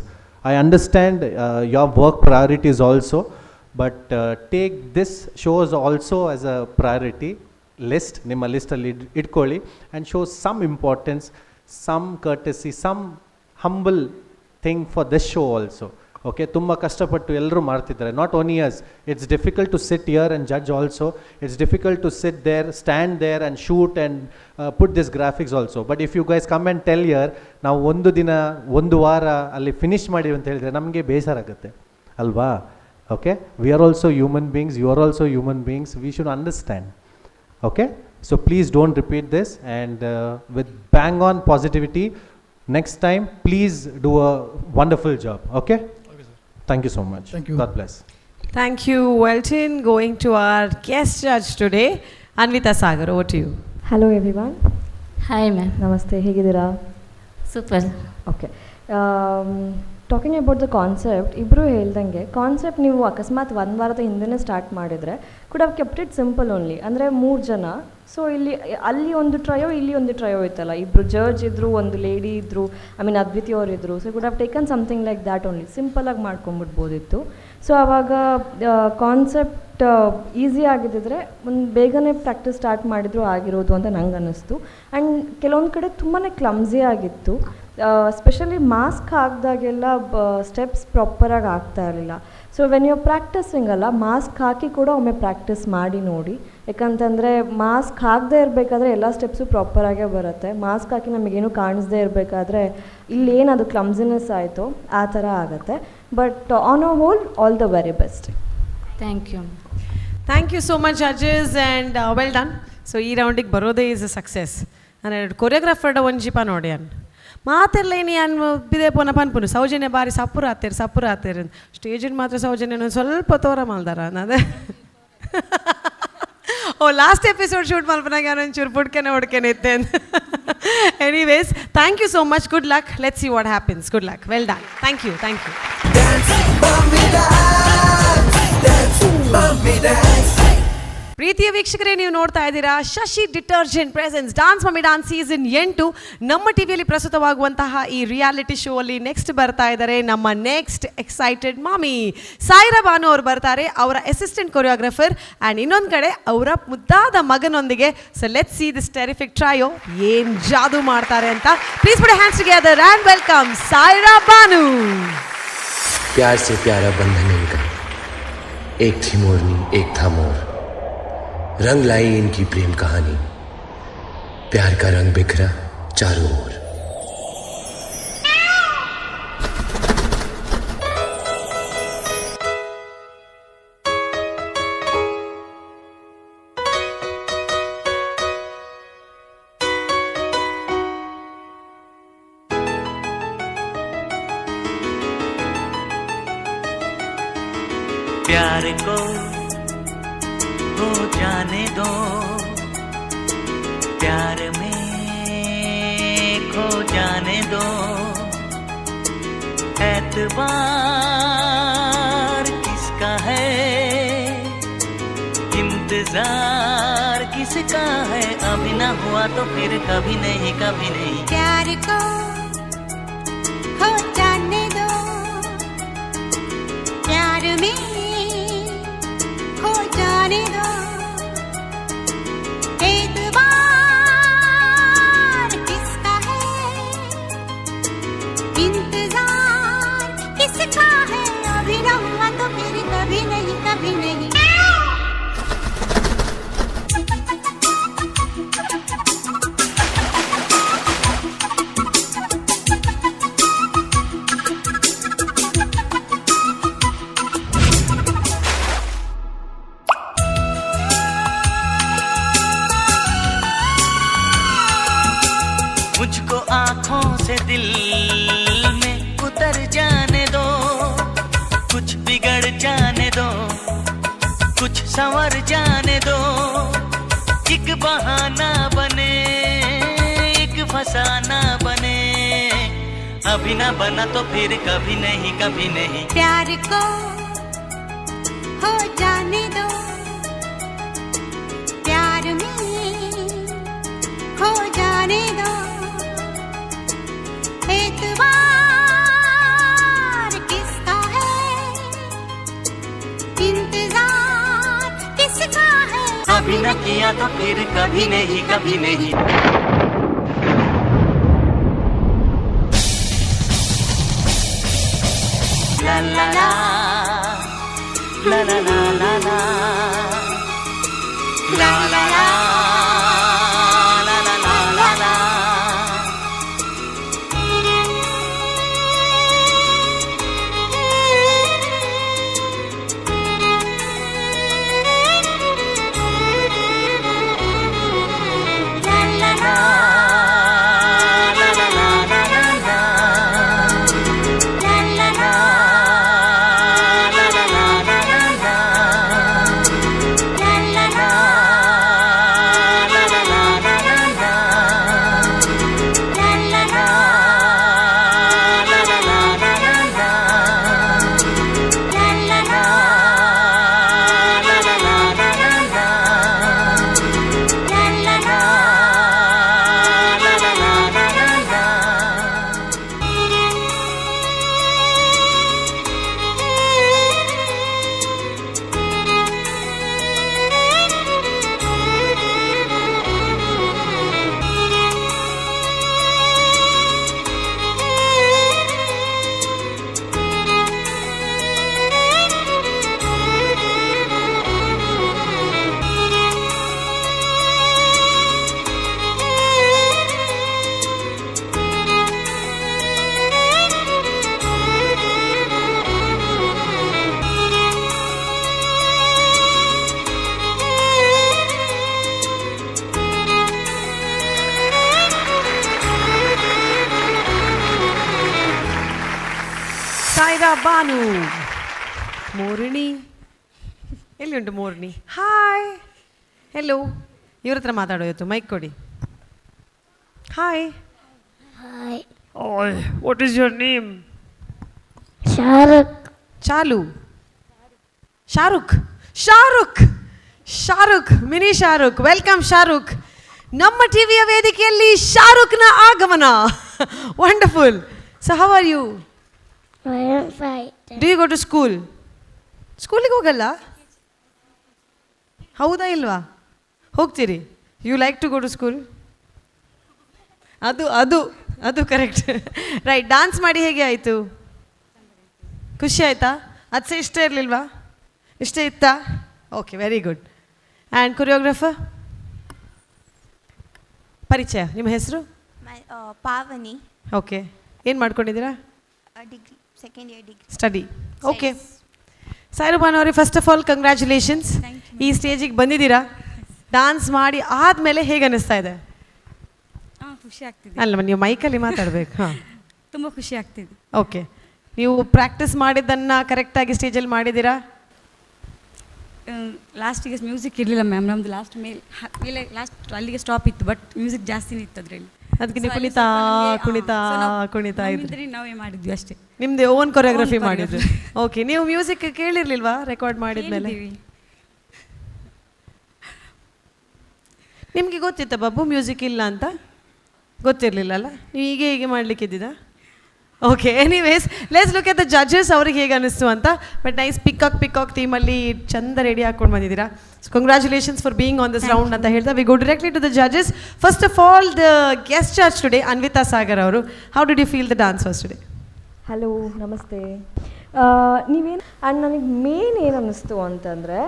I understand your work priorities also, but take this shows also as a priority list. ನಿಮ್ಮ ಲಿಸ್ಟಲ್ಲಿ ಇಟ್ಕೊಳ್ಳಿ and show some importance, some courtesy, some humble thing for this show also. Okay, ತುಂಬ ಕಷ್ಟಪಟ್ಟು ಎಲ್ಲರೂ ಮಾಡ್ತಿದ್ದಾರೆ. Not only us, it's difficult to sit here and judge also. It's difficult to sit there, stand there and shoot and put this graphics also. But if you guys come and tell here, ನಾವು ಒಂದು ದಿನ ಒಂದು ವಾರ ಅಲ್ಲಿ finish ಮಾಡಿ ಅಂತ ಹೇಳಿದರೆ ನಮಗೆ ಬೇಸರ ಆಗುತ್ತೆ ಅಲ್ವಾ? Okay, we are also human beings, you are also human beings, we should understand. Okay, so please don't repeat this and with bang on positivity next time please do a wonderful job. Okay, thank you so much. Thank you. God bless. Thank you, Welton. Going to our guest judge today, Anvita Sagar. Over to you. Hello everyone. Hi ma'am. Namaste, ಹೇಗಿದ್ದೀರಾ? Super. Okay, talking about the concept, ಇಬ್ಬರು ಹೇಳ್ದಂಗೆ concept ನೀವು ಅಕಸ್ಮಾತ್ ಒಂದು ವಾರದ ಹಿಂದೆನೇ start ಮಾಡಿದರೆ could have kept it simple only. ಅಂದರೆ 3 ಜನ, ಸೊ ಇಲ್ಲಿ ಅಲ್ಲಿ ಒಂದು ಟ್ರಯೋ ಇಲ್ಲಿ ಒಂದು ಟ್ರಯೋ ಇತ್ತಲ್ಲ, ಇಬ್ಬರು ಜಡ್ಜ್ ಇದ್ದರು, ಒಂದು ಲೇಡಿ ಇದ್ದರು, I mean Adviti ಅವರು ಇದ್ದರು. So could have taken something like that only, ಸಿಂಪಲಾಗಿ ಮಾಡ್ಕೊಂಬಿಡ್ಬೋದಿತ್ತು. ಸೊ ಆವಾಗ ಕಾನ್ಸೆಪ್ಟ್ ಈಸಿ ಆಗಿದ್ದಿದ್ರೆ ಒಂದು ಬೇಗನೆ ಪ್ರಾಕ್ಟೀಸ್ ಸ್ಟಾರ್ಟ್ ಮಾಡಿದರೂ ಆಗಿರೋದು ಅಂತ ನಂಗೆ ಅನ್ನಿಸ್ತು. ಆ್ಯಂಡ್ ಕೆಲವೊಂದು ಕಡೆ ತುಂಬಾ ಕ್ಲಮ್ಸಿ ಆಗಿತ್ತು. ಸ್ಪೆಷಲಿ ಮಾಸ್ಕ್ ಹಾಕಿದಾಗೆಲ್ಲ ಸ್ಟೆಪ್ಸ್ ಪ್ರಾಪರಾಗಿ ಆಗ್ತಾ ಇರಲಿಲ್ಲ. ಸೊ when you practising ಅಲ್ಲ, ಮಾಸ್ಕ್ ಹಾಕಿ ಕೂಡ ಒಮ್ಮೆ ಪ್ರಾಕ್ಟೀಸ್ ಮಾಡಿ ನೋಡಿ. ಯಾಕಂತಂದರೆ ಮಾಸ್ಕ್ ಹಾಕದೇ ಇರಬೇಕಾದ್ರೆ ಎಲ್ಲ ಸ್ಟೆಪ್ಸು ಪ್ರಾಪರಾಗೇ ಬರುತ್ತೆ. ಮಾಸ್ಕ್ ಹಾಕಿ ನಮಗೇನು ಕಾಣಿಸದೇ ಇರಬೇಕಾದ್ರೆ ಇಲ್ಲೇನದು ಕ್ಲಮ್ಸಿನೆಸ್ ಆಯಿತು ಆ ಥರ ಆಗುತ್ತೆ. But on a whole, all the very best. Thank you. Thank you so much, judges, and well done. So ಈ ರೌಂಡಿಗೆ ಬರೋದೇ is a success. ನಾನು ಎರಡು ಕೊರಿಯೋಗ್ರಾಫರ್ಡ ಒಂಜಿಪ ನೋಡಿ ಅನ್ ಮಾತೆಲ್ಲ ಏನಿ ಅನ್ ಬಿದೆ ಪೋನ ಪನ್ಪುನು ಸೌಜನ್ಯ ಬಾರಿ ಸಪುರ ಆತೇರು ಸಪುರ ಆತೇರು ಸ್ಟೇಜಿನ ಮಾತ್ರ ಸೌಜನ್ಯ ಒಂದ್ ಸ್ವಲ್ಪ ತೋರ ಮಲ್ದಾರ ಅದೇ. ಓ, ಲಾಸ್ಟ್ ಎಪಿಸೋಡ್ ಶೂಟ್ ಮಲ್ಪನಾಗ ಒಂಚೂರು ಪುಡ್ಕೆನೆ ಹುಡ್ಕೆನೆ ಇತ್ತೆ. Anyways, thank you so much. Good luck. Let's see what happens. Good luck. Well done. Thank you. Thank you. ಪ್ರೀತಿಯ ವೀಕ್ಷಕರೇ, ನೀವು ನೋಡ್ತಾ ಇದ್ದೀರಾ Shashi detergent presents Dance Mummy Dance season 8. ನಮ್ಮ ಟಿವಿಯಲ್ಲಿ ಪ್ರಸ್ತುತವಾಗುವಂತಹ ಈ ರಿಯಾಲಿಟಿ ಶೋ ಅಲ್ಲಿ ನೆಕ್ಸ್ಟ್ ಬರ್ತಾ ಇದ್ದಾರೆ ನಮ್ಮ ನೆಕ್ಸ್ಟ್ ಎಕ್ಸೈಟೆಡ್ ಮಾಮಿ ಸಾಯಿರಾ ಬಾನು ಅವರು ಬರ್ತಾರೆ, ಅವರ ಅಸಿಸ್ಟೆಂಟ್ ಕೊರಿಯೋಗ್ರಫರ್ ಆ್ಯಂಡ್ ಇನ್ನೊಂದು ಕಡೆ ಅವರ ಮುದ್ದಾದ ಮಗನೊಂದಿಗೆ. So let's see this terrific trio ಏನು ಜಾದು ಮಾಡ್ತಾರೆ ಅಂತ. Please put hands together and welcome Saira Banu. प्यार से प्यारा बंधन इनका, एक थी मोरनी एक था मोर, रंग लाई इनकी प्रेम कहानी, प्यार का रंग बिखरा चारों ओर। प्यार को हो जाने दो, प्यार में खो जाने दो, एतबार किसका है, इंतजार किसका है, अभी ना हुआ तो फिर कभी नहीं, कभी नहीं। प्यार को हो जाने दो, प्यार में खो जाने दो, एतबार किसका है, इंतजार किसका है, अभी ना हुआ तो फिर कभी नहीं, कभी नहीं। मुझको आंखों से दिल में उतर जाने दो, कुछ बिगड़ जाने दो, कुछ संवर जाने दो, एक बहाना बने एक फसाना बने, अभी ना बना तो फिर कभी नहीं, कभी नहीं। प्यार को हो जाने दो, प्यार में खो जाने दो, एतबार किसका है, इंतजार किसका है, अभी न किया तो फिर कभी नहीं, कभी नहीं। ला ला ला ला ला ला ला ला ला ला ला ला ला ला ला। La la la la la la la la. Saira Banu. ಮೋರಿಣಿ ಎಲ್ಲಿ ಉಂಟು ಮೋರ್ಣಿ? Hi, hello. ಇವ್ರ ಹತ್ರ ಮಾತಾಡೋ ಇವತ್ತು, ಮೈಕ್ ಕೊಡಿ. Hi. Hi. What is your name? Shahrukh. Chalu. Shahrukh. Shahrukh, Shahrukh, mini Shahrukh. Welcome Shahrukh. ನಮ್ಮ ಟಿವಿಯ ವೇದಿಕೆಯಲ್ಲಿ ಶಾರುಖ್ನ ಆಗಮನ. Wonderful. So how are you? I am fine. Do you go to school? ಸ್ಕೂಲಿಗೆ ಹೋಗಲ್ಲ? ಹೌದಾ ಇಲ್ವಾ? ಹೋಗ್ತೀರಿ? You like to go to school? ಅದು ಅದು ಅದು correct. Right. Dance ಮಾಡಿ ಹೇಗೆ ಆಯಿತು? ಖುಷಿ ಆಯಿತಾ? ಅದು ಇಷ್ಟ ಇರಲಿಲ್ವಾ? ಇಷ್ಟ ಇತ್ತಾ? Okay, very good. And choreographer ಪರಿಚಯ, ನಿಮ್ಮ ಹೆಸರು? ಪಾವನಿ. ಓಕೆ, ಏನು ಮಾಡ್ಕೊಂಡಿದ್ದೀರಾ? Degree, second year degree. Study. Okay. Saira Banu ಅವರೇ, first of all congratulations, ಈ ಸ್ಟೇಜಿಗೆ ಬಂದಿದ್ದೀರಾ. ಡಾನ್ಸ್ ಮಾಡಿ ಆದಮೇಲೆ ಹೇಗೆ ಅನ್ನಿಸ್ತಾ ಇದೆ? ಖುಷಿ ಆಗ್ತಿದೆ. ಅಲ್ಲ, ನೀವು ಮೈಕಲ್ಲಿ ಮಾತಾಡಬೇಕು. ಹಾಂ, ತುಂಬ ಖುಷಿ ಆಗ್ತಿದೆ. ಓಕೆ, ನೀವು ಪ್ರಾಕ್ಟೀಸ್ ಮಾಡಿದ್ದನ್ನು ಕರೆಕ್ಟಾಗಿ ಸ್ಟೇಜಲ್ಲಿ ಮಾಡಿದ್ದೀರಾ? ಲಾಸ್ಟಿಗೆ ಮ್ಯೂಸಿಕ್ ಇರಲಿಲ್ಲ ಮ್ಯಾಮ್, ನಮ್ಮದು ಲಾಸ್ಟ್ ಮೇಲೆ ಮೇಲೆ ಲಾಸ್ಟ್ ಅಲ್ಲಿಗೆ ಸ್ಟಾಪ್ ಇತ್ತು, ಬಟ್ ಮ್ಯೂಸಿಕ್ ಜಾಸ್ತಿನೇ ಇತ್ತು ಅದರಲ್ಲಿ. ಅದಕ್ಕೆ ನೀವು ಕುಣಿತಾ ಕುಣಿತಾ ಕುಣಿತಾ ಇದ್ರಿ. ನಾವೇ ಮಾಡಿದ್ವಿ ಅಷ್ಟೇ. ನಿಮ್ಮದೇ ಓನ್ ಕೊರಿಯೋಗ್ರಫಿ ಮಾಡಿದ್ರಿ. ಓಕೆ, ನೀವು ಮ್ಯೂಸಿಕ್ ಕೇಳಿರ್ಲಿಲ್ವಾ ರೆಕಾರ್ಡ್ ಮಾಡಿದ್ಮೇಲೆ? ನಿಮಗೆ ಗೊತ್ತಿತ್ತಾ ಬಾಬು ಮ್ಯೂಸಿಕ್ ಇಲ್ಲ ಅಂತ? ಗೊತ್ತಿರಲಿಲ್ಲ ಅಲ್ಲ? ನೀವು ಹೀಗೆ ಹೀಗೆ ಮಾಡಲಿಕ್ಕಿದ್ದಿದ್ದಾ? Okay, anyways let's look at the judges, ಅವ್ರಿಗೆ ಹೇಗೆ ಅನ್ನಿಸ್ತು ಅಂತ. But nice peacock peacock ಥೀಮಲ್ಲಿ ಚಂದ ರೆಡಿ ಹಾಕ್ಕೊಂಡು ಬಂದಿದ್ದೀರಾ. So congratulations for being on this round ಅಂತ ಹೇಳ್ತಾ we go directly to the judges. First of all the guest judge today Anvita Sagar ಅವರು. How did you feel the dance first today? Hello, namaste. ನೀವೇನು and ನನಗೆ main ಏನು ಅನ್ನಿಸ್ತು ಅಂತಂದರೆ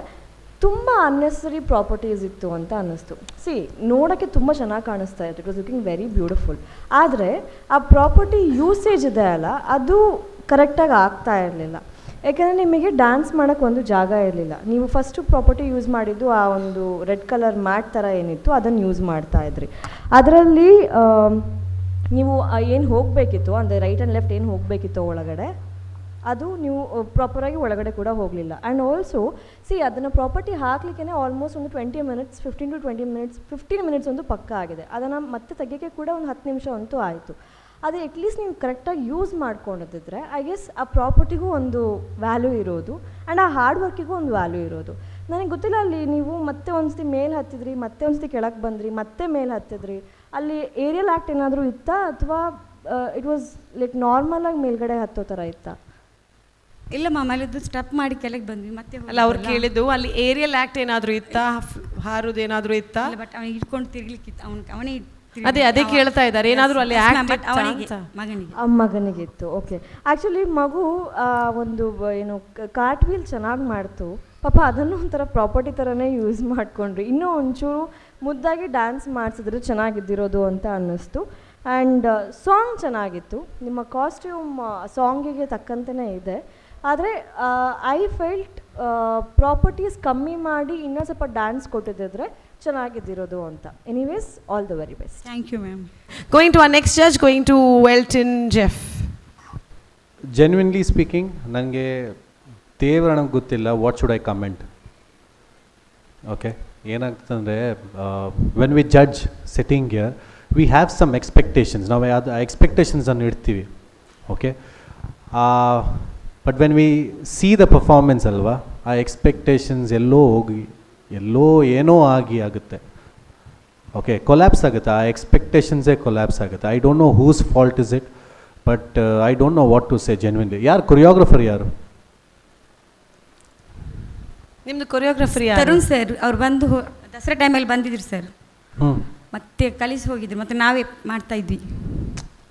ತುಂಬ unnecessary properties ಇತ್ತು ಅಂತ ಅನ್ನಿಸ್ತು. ಸಿ, ನೋಡೋಕ್ಕೆ ತುಂಬ ಚೆನ್ನಾಗಿ ಕಾಣಿಸ್ತಾ ಇತ್ತು, it was looking very beautiful. ಆದರೆ ಆ ಪ್ರಾಪರ್ಟಿ ಯೂಸೇಜ್ ಇದೆ ಅಲ್ಲ, ಅದು ಕರೆಕ್ಟಾಗಿ ಆಗ್ತಾ ಇರಲಿಲ್ಲ. ಯಾಕೆಂದರೆ ನಿಮಗೆ ಡ್ಯಾನ್ಸ್ ಮಾಡೋಕ್ಕೆ ಒಂದು ಜಾಗ ಇರಲಿಲ್ಲ. ನೀವು first property use ಮಾಡಿದ್ದು ಆ ಒಂದು red colour mat ಥರ ಏನಿತ್ತು ಅದನ್ನು ಯೂಸ್ ಮಾಡ್ತಾಯಿದ್ರಿ. ಅದರಲ್ಲಿ ನೀವು ಏನು ಹೋಗಬೇಕಿತ್ತು ಅಂದರೆ right and left ಏನು ಹೋಗಬೇಕಿತ್ತು ಒಳಗಡೆ, ಅದು ನೀವು ಪ್ರಾಪರಾಗಿ ಒಳಗಡೆ ಕೂಡ ಹೋಗಲಿಲ್ಲ. And also C, ಅದನ್ನು ಪ್ರಾಪರ್ಟಿ ಹಾಕಲಿಕ್ಕೇ ಆಲ್ಮೋಸ್ಟ್ ಒಂದು 20 minutes, 15 to 20 minutes, 15 minutes ಒಂದು ಪಕ್ಕ ಆಗಿದೆ. ಅದನ್ನು ಮತ್ತೆ ತೆಗಿಯೋಕ್ಕೆ ಕೂಡ ಒಂದು 10 ನಿಮಿಷ ಅಂತೂ ಆಯಿತು. ಅದು ಅಟ್ಲೀಸ್ಟ್ ನೀವು ಕರೆಕ್ಟಾಗಿ ಯೂಸ್ ಮಾಡ್ಕೊಂಡಿದ್ದಿದ್ರೆ I guess ಆ ಪ್ರಾಪರ್ಟಿಗೂ ಒಂದು ವ್ಯಾಲ್ಯೂ ಇರೋದು ಆ್ಯಂಡ್ ಆ ಹಾರ್ಡ್ ವರ್ಕಿಗೂ ಒಂದು ವ್ಯಾಲ್ಯೂ ಇರೋದು. ನನಗೆ ಗೊತ್ತಿಲ್ಲ, ಅಲ್ಲಿ ನೀವು ಮತ್ತೆ ಒಂದು ಸತಿ ಮೇಲೆ ಹತ್ತಿದ್ರಿ, ಮತ್ತೆ ಒಂದು ಸತಿ ಕೆಳಗೆ ಬಂದ್ರಿ, ಮತ್ತೆ ಮೇಲೆ ಹತ್ತಿದ್ರಿ. ಅಲ್ಲಿ ಏರಿಯಲ್ ಆ್ಯಕ್ಟ್ ಏನಾದರೂ ಇತ್ತಾ ಅಥವಾ it was like ನಾರ್ಮಲಾಗಿ ಮೇಲ್ಗಡೆ ಹತ್ತೋ ಥರ ಇತ್ತಾ? ಇಲ್ಲ ಮ್ಯಾಮ್, ಅಲ್ಲಿದ್ದು ಸ್ಟೆಪ್ ಮಾಡಿ ಕೆಳಗೆ ಬಂದ್ವಿ ಮತ್ತೆ. ಅಲ್ಲ, ಅವ್ರು ಕೇಳಿದ್ದು ಅಲ್ಲಿ ಏರಿಯಲ್ ಆ್ಯಕ್ಟ್ ಏನಾದರೂ ಇತ್ತಾ, ಹಾರುದೇನಾದರೂ ಇತ್ತಾ? ಬಟ್ ಅವನಿಗೆ ಇಟ್ಕೊಂಡು ತಿರ್ಗ್ಲಿಕ್ಕಿತ್ತು, ಅವನೇ ಅದೇ ಅದೇ ಕೇಳ್ತಾ ಇದ್ದಾರೆ, ಏನಾದರೂ ಅಲ್ಲಿ ಆ್ಯಕ್ಟ್ ಅವನಿಗೆ, ಮಗನಿಗೆ. ಮಗನಿಗಿತ್ತು. ಓಕೆ, ಆ್ಯಕ್ಚುಲಿ ಮಗು ಒಂದು ಏನು ಕಾರ್ಟ್ ವೀಲ್ ಚೆನ್ನಾಗಿ ಮಾಡ್ತು ಪಾಪ, ಅದನ್ನು ಒಂಥರ ಪ್ರಾಪರ್ಟಿ ಥರನೇ ಯೂಸ್ ಮಾಡಿಕೊಂಡ್ರಿ. ಇನ್ನೂ ಒಂಚೂರು ಮುದ್ದಾಗಿ ಡ್ಯಾನ್ಸ್ ಮಾಡಿಸಿದ್ರೆ ಚೆನ್ನಾಗಿದ್ದಿರೋದು ಅಂತ ಅನ್ನಿಸ್ತು. ಆ್ಯಂಡ್ ಸಾಂಗ್ ಚೆನ್ನಾಗಿತ್ತು, ನಿಮ್ಮ ಕಾಸ್ಟ್ಯೂಮ್ ಸಾಂಗಿಗೆ ತಕ್ಕಂತೆಯೇ ಇದೆ. ಆದರೆ I felt properties ಕಮ್ಮಿ ಮಾಡಿ ಇನ್ನೂ ಸ್ವಲ್ಪ ಡ್ಯಾನ್ಸ್ ಕೊಟ್ಟಿದ್ದಿದ್ರೆ ಚೆನ್ನಾಗಿದ್ದಿರೋದು ಅಂತ. Anyways, all the very best. Thank you ma'am. Going to our next judge, going to Elton Jeff. Genuinely speaking, ನನಗೆ ದೇವರ ನನಗೆ ಗೊತ್ತಿಲ್ಲ what should I comment. Okay, ಏನಾಗ್ತಂದರೆ when we judge sitting here we have some expectations. ನಾವು ಅದು ಎಕ್ಸ್ಪೆಕ್ಟೇಷನ್ಸನ್ನು ಇಡ್ತೀವಿ. Okay, but when we see the performance ಅಲ್ವಾ, ಆ expectations ಎಲ್ಲೋ ಹೋಗಿ ಎಲ್ಲೋ ಏನೋ ಆಗಿ ಆಗುತ್ತೆ. ಓಕೆ, ಕೊಲ್ಯಾಪ್ಸ್ ಆಗುತ್ತೆ, ಆ ಎಕ್ಸ್ಪೆಕ್ಟೇಷನ್ಸೇ ಕೊಲ್ಯಾಪ್ಸ್ ಆಗುತ್ತೆ. I don't know whose fault is it, but I don't know what to say genuinely. ಯಾರು ಕೊರಿಯೋಗ್ರಫರ್? ಯಾರು ನಿಮ್ಮದು ಕೊರಿಯೋಗ್ರಫರ್? ಯಾರು? ತರುಣ್ ಸರ್. ಅವ್ರು ಬಂದು ದಸರಾ ಟೈಮಲ್ಲಿ ಬಂದಿದ್ರು ಸರ್, ಮತ್ತೆ ಕಲಿಸಿ ಹೋಗಿದ್ರು, ಮತ್ತೆ ನಾವೇ ಮಾಡ್ತಾ ಇದ್ವಿ.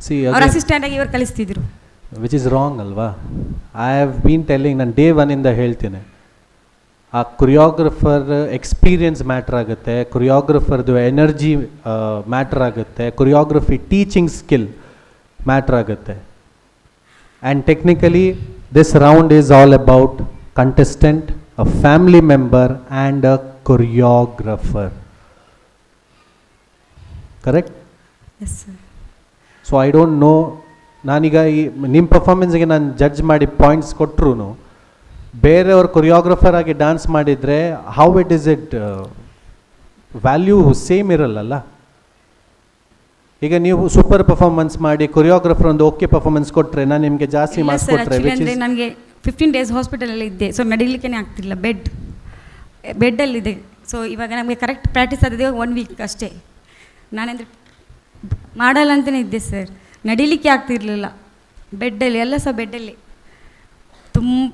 ಸಿ, ಅವ್ರ ಅಸಿಸ್ಟೆಂಟ್ ಆಗಿ ಇವರು ಕಲಿಸ್ತಿದ್ರು. Which is wrong ಅಲ್ವಾ? I have been telling, ನಾನು ಡೇ ಒನ್ನಿಂದ ಹೇಳ್ತೀನಿ, ಆ choreographer experience matter ಆಗುತ್ತೆ, ಕೊರಿಯೋಗ್ರಫರ್ದು ಎನರ್ಜಿ ಮ್ಯಾಟ್ರ್ ಆಗುತ್ತೆ, choreography teaching skill matter ಆಗುತ್ತೆ. And technically this round is all about contestant, a family member and a choreographer. Correct? Yes sir. So I don't know ನಾನೀಗ ಈ ನಿಮ್ಮ ಪರ್ಫಾರ್ಮೆನ್ಸ್ಗೆ ನಾನು judge ಮಾಡಿ points ಕೊಟ್ಟರು, ಬೇರೆಯವ್ರ ಕೊರಿಯೋಗ್ರಫರ್ ಆಗಿ ಡ್ಯಾನ್ಸ್ ಮಾಡಿದರೆ how it is, it value same ಇರಲ್ಲಲ್ಲ. ಈಗ ನೀವು ಸೂಪರ್ ಪರ್ಫಾರ್ಮೆನ್ಸ್ ಮಾಡಿ ಕೊರಿಯೋಗ್ರಫರ್ ಒಂದು ಓಕೆ ಪರ್ಫಾರ್ಮೆನ್ಸ್ ಕೊಟ್ಟರೆ, ನಾನು ನಿಮಗೆ ಜಾಸ್ತಿ ಇಲ್ಲ ಮಾರ್ಕ್ಸ್ ಸರ್, ಕೊಟ್ಟರೆ, ಆ್ಯಕ್ಚುಲಿ which ಅಂದರೆ is ನನಗೆ 15 ಡೇಸ್ ಹಾಸ್ಪಿಟಲಲ್ಲಿ ಇದ್ದೆ. ಸೊ ನಡಿಲಿಕ್ಕೇ ಆಗ್ತಿಲ್ಲ, ಬೆಡ್ಡಲ್ಲಿದೆ. ಸೊ ಇವಾಗ ನಮಗೆ ಕರೆಕ್ಟ್ ಪ್ರಾಕ್ಟೀಸ್ ಆದಿದೆ ಒನ್ ವೀಕ್ ಅಷ್ಟೇ. ನಾನಂದರೆ ಮಾಡಲ್ಲ ಅಂತಲೇ ಇದ್ದೆ ಸರ್. ನಡಿಲಿಕ್ಕೆ ಆಗ್ತಿರ್ಲಿಲ್ಲ, ಬೆಡ್ಡಲ್ಲಿ ಎಲ್ಲ ಸಹ ಬೆಡ್ಡಲ್ಲಿ. ತುಂಬ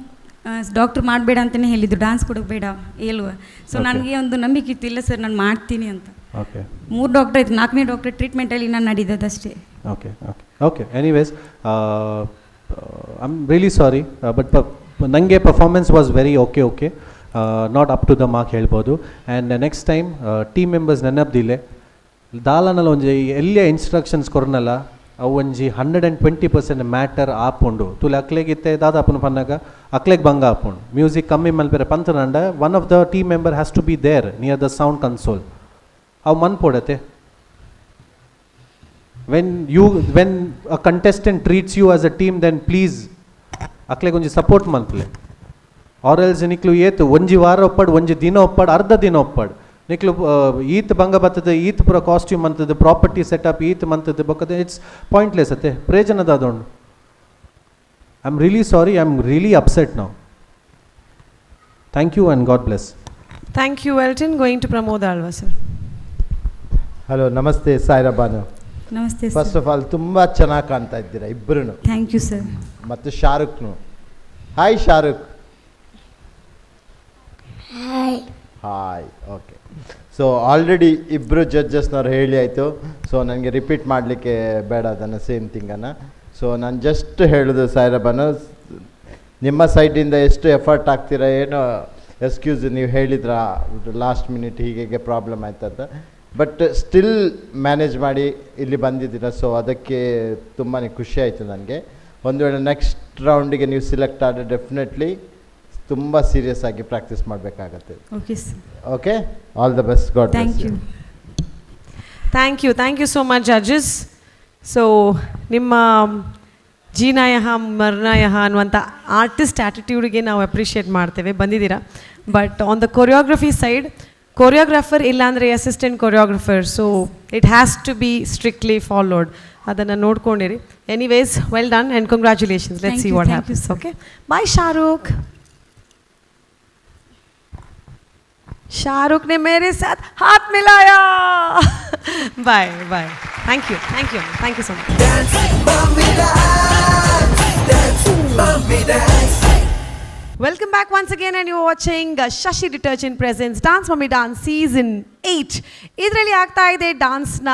ಡಾಕ್ಟ್ರು ಮಾಡಬೇಡ ಅಂತಲೇ ಹೇಳಿದರು, ಡಾನ್ಸ್ ಕೂಡ ಬೇಡ ಹೇಳುವ. ಸೊ ನನಗೆ ಒಂದು ನಂಬಿಕೆ ಇತ್ತು, ಇಲ್ಲ ಸರ್, ನಾನು ಮಾಡ್ತೀನಿ ಅಂತ. ಮೂರು ಡಾಕ್ಟರ್ ಆಯ್ತು, ನಾಲ್ಕನೇ ಡಾಕ್ಟರ್ ಟ್ರೀಟ್ಮೆಂಟಲ್ಲಿ ನಾನು ನಡೀದಷ್ಟೇ. Okay, anyways, I am really sorry, but ನನಗೆ performance was very okay, not up to the mark ಹೇಳ್ಬೋದು. And next time team members ನೆನಪ್ದಿಲ್ಲ, ದಾಲನಲ್ಲ ಒಂಜಿ ಎಲ್ಲಿಯ ಇನ್ಸ್ಟ್ರಕ್ಷನ್ಸ್ ಕೊರ್ನಲ್ಲ, ಅವು ಒಂಜಿ 120% ಮ್ಯಾಟರ್ ಆಪುಂಡು. ತುಲೆ ಅಕ್ಲೆಗಿತ್ತೆ ದಾದಾಪುನ ಪನ್ನಾಗ ಅಕ್ಲೆಗ್ ಬಂಗ ಆಪುಂಡು. ಮ್ಯೂಸಿಕ್ ಕಮ್ಮಿ ಮಲ್ಪೆರೆ ಪಂತನಂಡ, one of the team member has to be there near the sound console. ಅವು ಮನ್ಪೊಡತೆ. When a contestant treats you as a team, then please ಅಕ್ಲೆಗ್ ಒಂಜಿ ಸಪೋರ್ಟ್ ಮಲ್ಪಲೆ. ಆರ್ ಎಲ್ಸ್ ನಿಕ್ಲು ಏತ್ ಒಂಜಿ ವಾರ ಒಪ್ಪಾಡ್, ಒಂಜಿ ದಿನ ಒಪ್ಪಾಡ್, ಅರ್ಧ ದಿನ ಒಪ್ಪಾಡ್, ನಿಕ್ಲು ಈತ್ ಬಂಗ ಬರ್ತದೆ, ಈತ್ ಪೂರ ಕಾಸ್ಟ್ಯೂಮ್ ಅಂತದ್ದು, ಪ್ರಾಪರ್ಟಿ ಸೆಟಪ್ ಈತ್ ಮಂತದ್ದು ಬೊಕ್ಕದ, it's pointless ಅತ್ತೆ, ಪ್ರಯೋಜನದ ಅದೊಂಡು. I am really sorry, I am really upset ನಾವು. Thank you and God bless. Thank you, Elton. Going to Pramod Alva sir. Hello, namaste Saira Banu. Namaste. First of all, ತುಂಬ ಚೆನ್ನಾಗಿ ಕಾಣ್ತಾ ಇದ್ದೀರಾ ಇಬ್ಬರು. Thank you sir. ಮತ್ತು ಶಾರುಖ್ನು. Hi Shahrukh. Hi. Hi. Okay, so already ಇಬ್ಬರು ಜಡ್ಜಸ್ನವ್ರು ಹೇಳಿ ಆಯಿತು. ಸೊ ನನಗೆ ರಿಪೀಟ್ ಮಾಡಲಿಕ್ಕೆ ಬೇಡ ಅದನ್ನು, ಸೇಮ್ ಥಿಂಗನ್ನು. ಸೊ ನಾನು ಜಸ್ಟ್ ಹೇಳೋದು ಸಾಯಿರಾ ಬಾನು, ನಿಮ್ಮ ಸೈಡಿಂದ ಎಷ್ಟು ಎಫರ್ಟ್ ಹಾಕ್ತೀರಾ ಏನೋ ಎಕ್ಸ್ಕ್ಯೂಸ್ ನೀವು ಹೇಳಿದ್ರ, ಲಾಸ್ಟ್ ಮಿನಿಟ್ ಹೀಗೆ ಪ್ರಾಬ್ಲಮ್ ಆಯ್ತಂತ. But still manage ಮಾಡಿ ಇಲ್ಲಿ ಬಂದಿದ್ದೀರ. ಸೊ ಅದಕ್ಕೆ ತುಂಬಾ ಖುಷಿ ಆಯಿತು ನನಗೆ. ಒಂದು ವೇಳೆ ನೆಕ್ಸ್ಟ್ ರೌಂಡಿಗೆ ನೀವು ಸಿಲೆಕ್ಟ್ ಆದರೆ ಡೆಫಿನೆಟ್ಲಿ ತುಂಬ ಸೀರಿಯಸ್ ಆಗಿ ಪ್ರಾಕ್ಟೀಸ್ ಮಾಡಬೇಕಾಗತ್ತೆ. Okay sir. Okay, all the best, God. Thank you. Thank you, thank you so much, judges. So ನಿಮ್ಮ ಜೀನಾ ಯಹಾ ಮರ್ನಾ ಯಹಾ ಅನ್ನುವಂಥ ಆರ್ಟಿಸ್ಟ್ ಆ್ಯಟಿಟ್ಯೂಡ್ಗೆ ನಾವು ಅಪ್ರಿಷಿಯೇಟ್ ಮಾಡ್ತೇವೆ, ಬಂದಿದ್ದೀರಾ. But on the choreography side, choreographer ಇಲ್ಲಾಂದರೆ assistant choreographer, so it has to be strictly followed. ಅದನ್ನು ನೋಡ್ಕೊಂಡಿರಿ. Anyways, well done and congratulations. Let Thank see you, what thank you, happens. Sir. Okay, bye Shahrukh. Shahrukh ने मेरे साथ हाथ मिलाया. Bye bye. Thank you, thank you, thank you so much. Welcome back once again, and you're watching Shashi Detergent presents Dance Mummy Dance Season 8. ಇದರಲ್ಲಿ ಆಗ್ತಾ ಇದೆ ಡಾನ್ಸ್ನ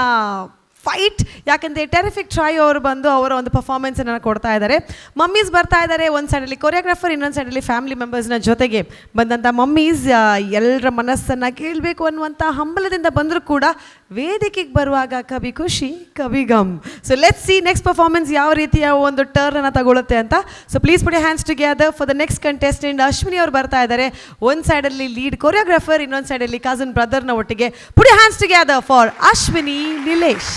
fight. ಯಾಕಂದರೆ terrific trio ಅವರು ಬಂದು ಅವರ ಒಂದು ಪರ್ಫಾರ್ಮೆನ್ಸನ್ನು ಕೊಡ್ತಾ ಇದ್ದಾರೆ. ಮಮ್ಮೀಸ್ ಬರ್ತಾ ಇದ್ದಾರೆ. ಒಂದು ಸೈಡಲ್ಲಿ ಕೊರಿಯೋಗ್ರಾಫರ್, ಇನ್ನೊಂದು ಸೈಡಲ್ಲಿ ಫ್ಯಾಮಿಲಿ ಮೆಂಬರ್ಸ್ನ ಜೊತೆಗೆ ಬಂದಂಥ ಮಮ್ಮೀಸ್ ಎಲ್ಲರ ಮನಸ್ಸನ್ನು ಕೇಳಬೇಕು ಅನ್ನುವಂಥ ಹಂಬಲದಿಂದ ಬಂದರೂ ಕೂಡ ವೇದಿಕೆಗೆ ಬರುವಾಗ ಕಭಿ ಖುಷಿ ಕಭಿ gum. So let's see next performance ಯಾವ ರೀತಿಯ ಒಂದು ಟರ್ನ್ ಅನ್ನು ತಗೊಳುತ್ತೆ ಅಂತ. So please put hands together for the next contestant. Ashwini ಅವರು ಬರ್ತಾ ಇದ್ದಾರೆ. ಒಂದು ಸೈಡಲ್ಲಿ ಲೀಡ್ ಕೊರಿಯೋಗ್ರಾಫರ್, ಇನ್ನೊಂದು ಸೈಡಲ್ಲಿ ಕಸಿನ್ ಬ್ರದರ್ನ ಒಟ್ಟಿಗೆ. Put hands together for Ashwini Nilesh.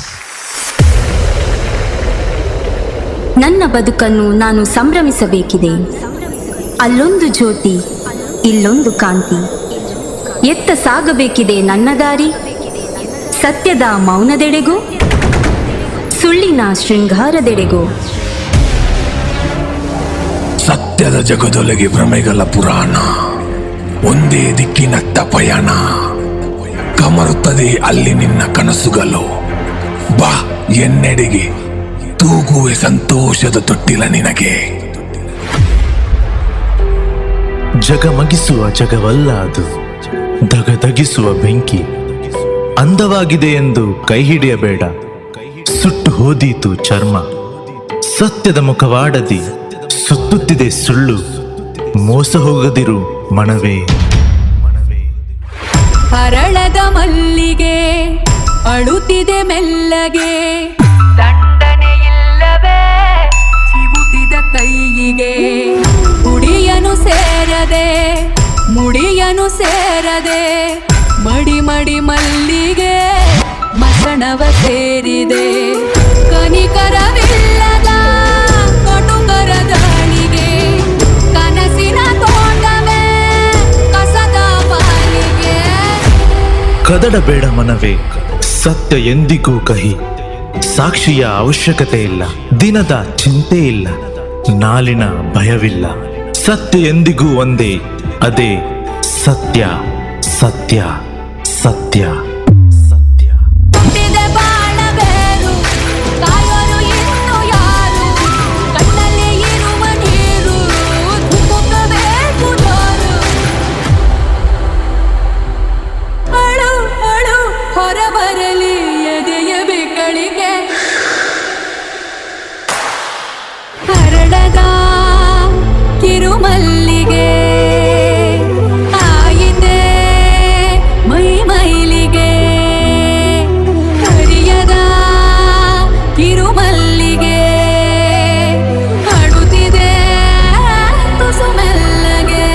ನನ್ನ ಬದುಕನ್ನು ನಾನು ಸಂಭ್ರಮಿಸಬೇಕಿದೆ. ಅಲ್ಲೊಂದು ಜ್ಯೋತಿ, ಇಲ್ಲೊಂದು ಕಾಂತಿ, ಎತ್ತ ಸಾಗಬೇಕಿದೆ ನನ್ನ ದಾರಿ, ಸತ್ಯದ ಮೌನದೆಡೆಗೂ ಸುಳ್ಳಿನ ಶೃಂಗಾರದೆಡೆಗೂ. ಸತ್ಯದ ಜಗದೊಳಗೆ ಭ್ರಮೆಗಳ ಪುರಾಣ, ಒಂದೇ ದಿಕ್ಕಿನತ್ತ ಪಯಣ, ಕಮರುತ್ತದೆ ಅಲ್ಲಿ ನಿನ್ನ ಕನಸುಗಳು. ಬಾ ಎನ್ನೆಡೆಗೆ, ತೂಗುವೆ ಸಂತೋಷದ ತೊಟ್ಟಿಲ ನಿನಗೆ. ಜಗಮಗಿಸುವ ಜಗವಲ್ಲ ಅದು, ಧಗಧಗಿಸುವ ಬೆಂಕಿ. ಅಂದವಾಗಿದೆ ಎಂದು ಕೈ ಹಿಡಿಯಬೇಡ, ಸುಟ್ಟು ಹೋದೀತು ಚರ್ಮ. ಸತ್ಯದ ಮುಖವಾಡದಿ ಸುತ್ತುತ್ತಿದೆ ಸುಳ್ಳು, ಮೋಸ ಹೋಗದಿರು ಮನವೇ. ಅರಳದ ಮಲ್ಲಿಗೆ ಅಳುತ್ತಿದೆ ಮೆಲ್ಲಗೆ, ದಂಡನೆಯಿಲ್ಲವೇ ಚಿವುಟಿದ ಕೈಯಿಗೆ. ಗುಡಿಯನು ಸೇರದೆ ಮುಡಿಯನು ಸೇರದೆ, ಮಡಿ ಮಡಿ ಮಲ್ಲಿಗೆ ಮಸಣವ ಸೇರಿದೆ. ಕನಿಕರವಿಲ್ಲದ ಕದಡಬೇಡ ಮನವೇ, ಸತ್ಯ ಎಂದಿಗೂ ಕಹಿ. ಸಾಕ್ಷಿಯ ಅವಶ್ಯಕತೆ ಇಲ್ಲ, ದಿನದ ಚಿಂತೆ ಇಲ್ಲ, ನಾಲಿನ ಭಯವಿಲ್ಲ. ಸತ್ಯ ಎಂದಿಗೂ ಒಂದೇ, ಅದೇ ಸತ್ಯ ಸತ್ಯ ಸತ್ಯ. ಹೊರಬರಲಿ ಎದೆಯ ಬೆಕ್ಕಳಿಗೆ ಹರಳದ ಕಿರುಮಲ್ಲಿಗೆ ಆಯಿತೆ ಮೈ ಮೈಲಿಗೆ ಹರಿಯದ ಕಿರುಮಲ್ಲಿಗೆ ಅಳುತ್ತಿದೆ ತುಸು ಮೆಲ್ಲಗೆ.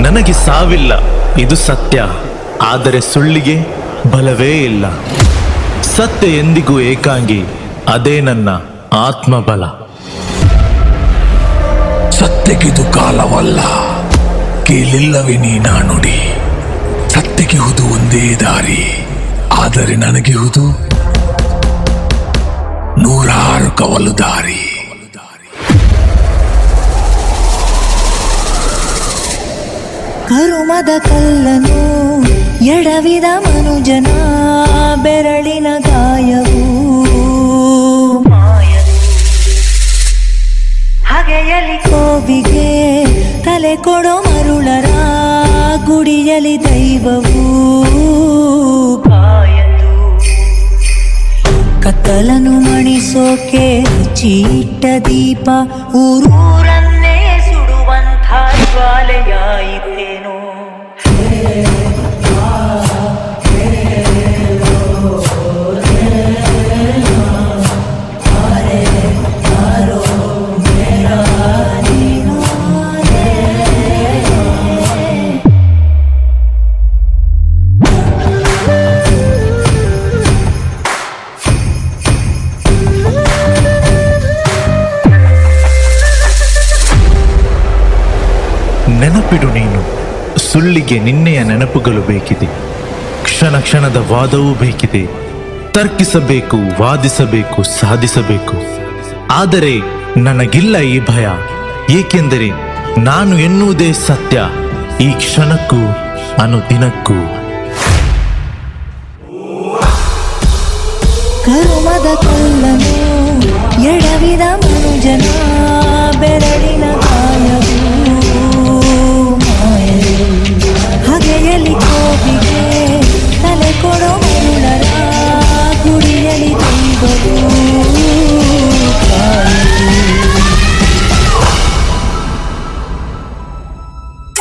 ನನಗೆ ಸಾವಿಲ್ಲ, ಇದು ಸತ್ಯ. ಆದರೆ ಸುಳ್ಳಿಗೆ ಬಲವೇ ಇಲ್ಲ. ಸತ್ಯ ಎಂದಿಗೂ ಏಕಾಂಗಿ, ಅದೇ ನನ್ನ ಆತ್ಮಬಲ. ಸತ್ಯಕ್ಕಿದು ಕಾಲವಲ್ಲ, ಕೇಳಿಲ್ಲವೇ ನೀನಾ ನುಡಿ. ಸತ್ಯಕ್ಕಿಹುದು ಒಂದೇ ದಾರಿ, ಆದರೆ ನನಗಿಹುದು ನೂರಾರು ಕವಲು ದಾರಿ. ಕರುಮದ ಕಲ್ಲನು ಎಡವಿದ ಮನುಜನ ಬೆರಳಿನ ಗಾಯವು ಹಗೆಯಲಿ ಕೋವಿಗೆ ತಲೆ ಕೊಡೋ ಮರುಳರ ಗುಡಿಯಲಿ ದೈವವು ಕಾಯತು. ಕತ್ತಲನು ಮಣಿಸೋಕೆ ಚೀಟ ದೀಪ ಊರೂರನ್ನೇ ಸುಡುವಂಥ ಜ್ವಾಲೆಯಾಯಿತೇನೋ. ನೆನಪಿಡು ನೀನು, ಸುಳ್ಳಿಗೆ ನಿನ್ನೆಯ ನೆನಪುಗಳು ಬೇಕಿದೆ, ಕ್ಷಣ ಕ್ಷಣದ ವಾದವೂ ಬೇಕಿದೆ. ತರ್ಕಿಸಬೇಕು, ವಾದಿಸಬೇಕು, ಸಾಧಿಸಬೇಕು. ಆದರೆ ನನಗಿಲ್ಲ ಈ ಭಯ, ಏಕೆಂದರೆ ನಾನು ಎನ್ನುವುದೇ ಸತ್ಯ, ಈ ಕ್ಷಣಕ್ಕೂ ಅನುದಿನಕ್ಕೂ. ಕರುಮದ ಕಲ್ಲನು ಎಡವಿದ ಮನುಜನ ಬೆರಳಿನ ಗಾಯವು ಮಾಯವು. ಹಗೆಯಲಿ ಕೋವಿಗೆ ತಲೆ ಕೊಡೋ ಮರುಳರ ಗುಡಿಯಲಿ ದೈವವು ಕಾಯತು.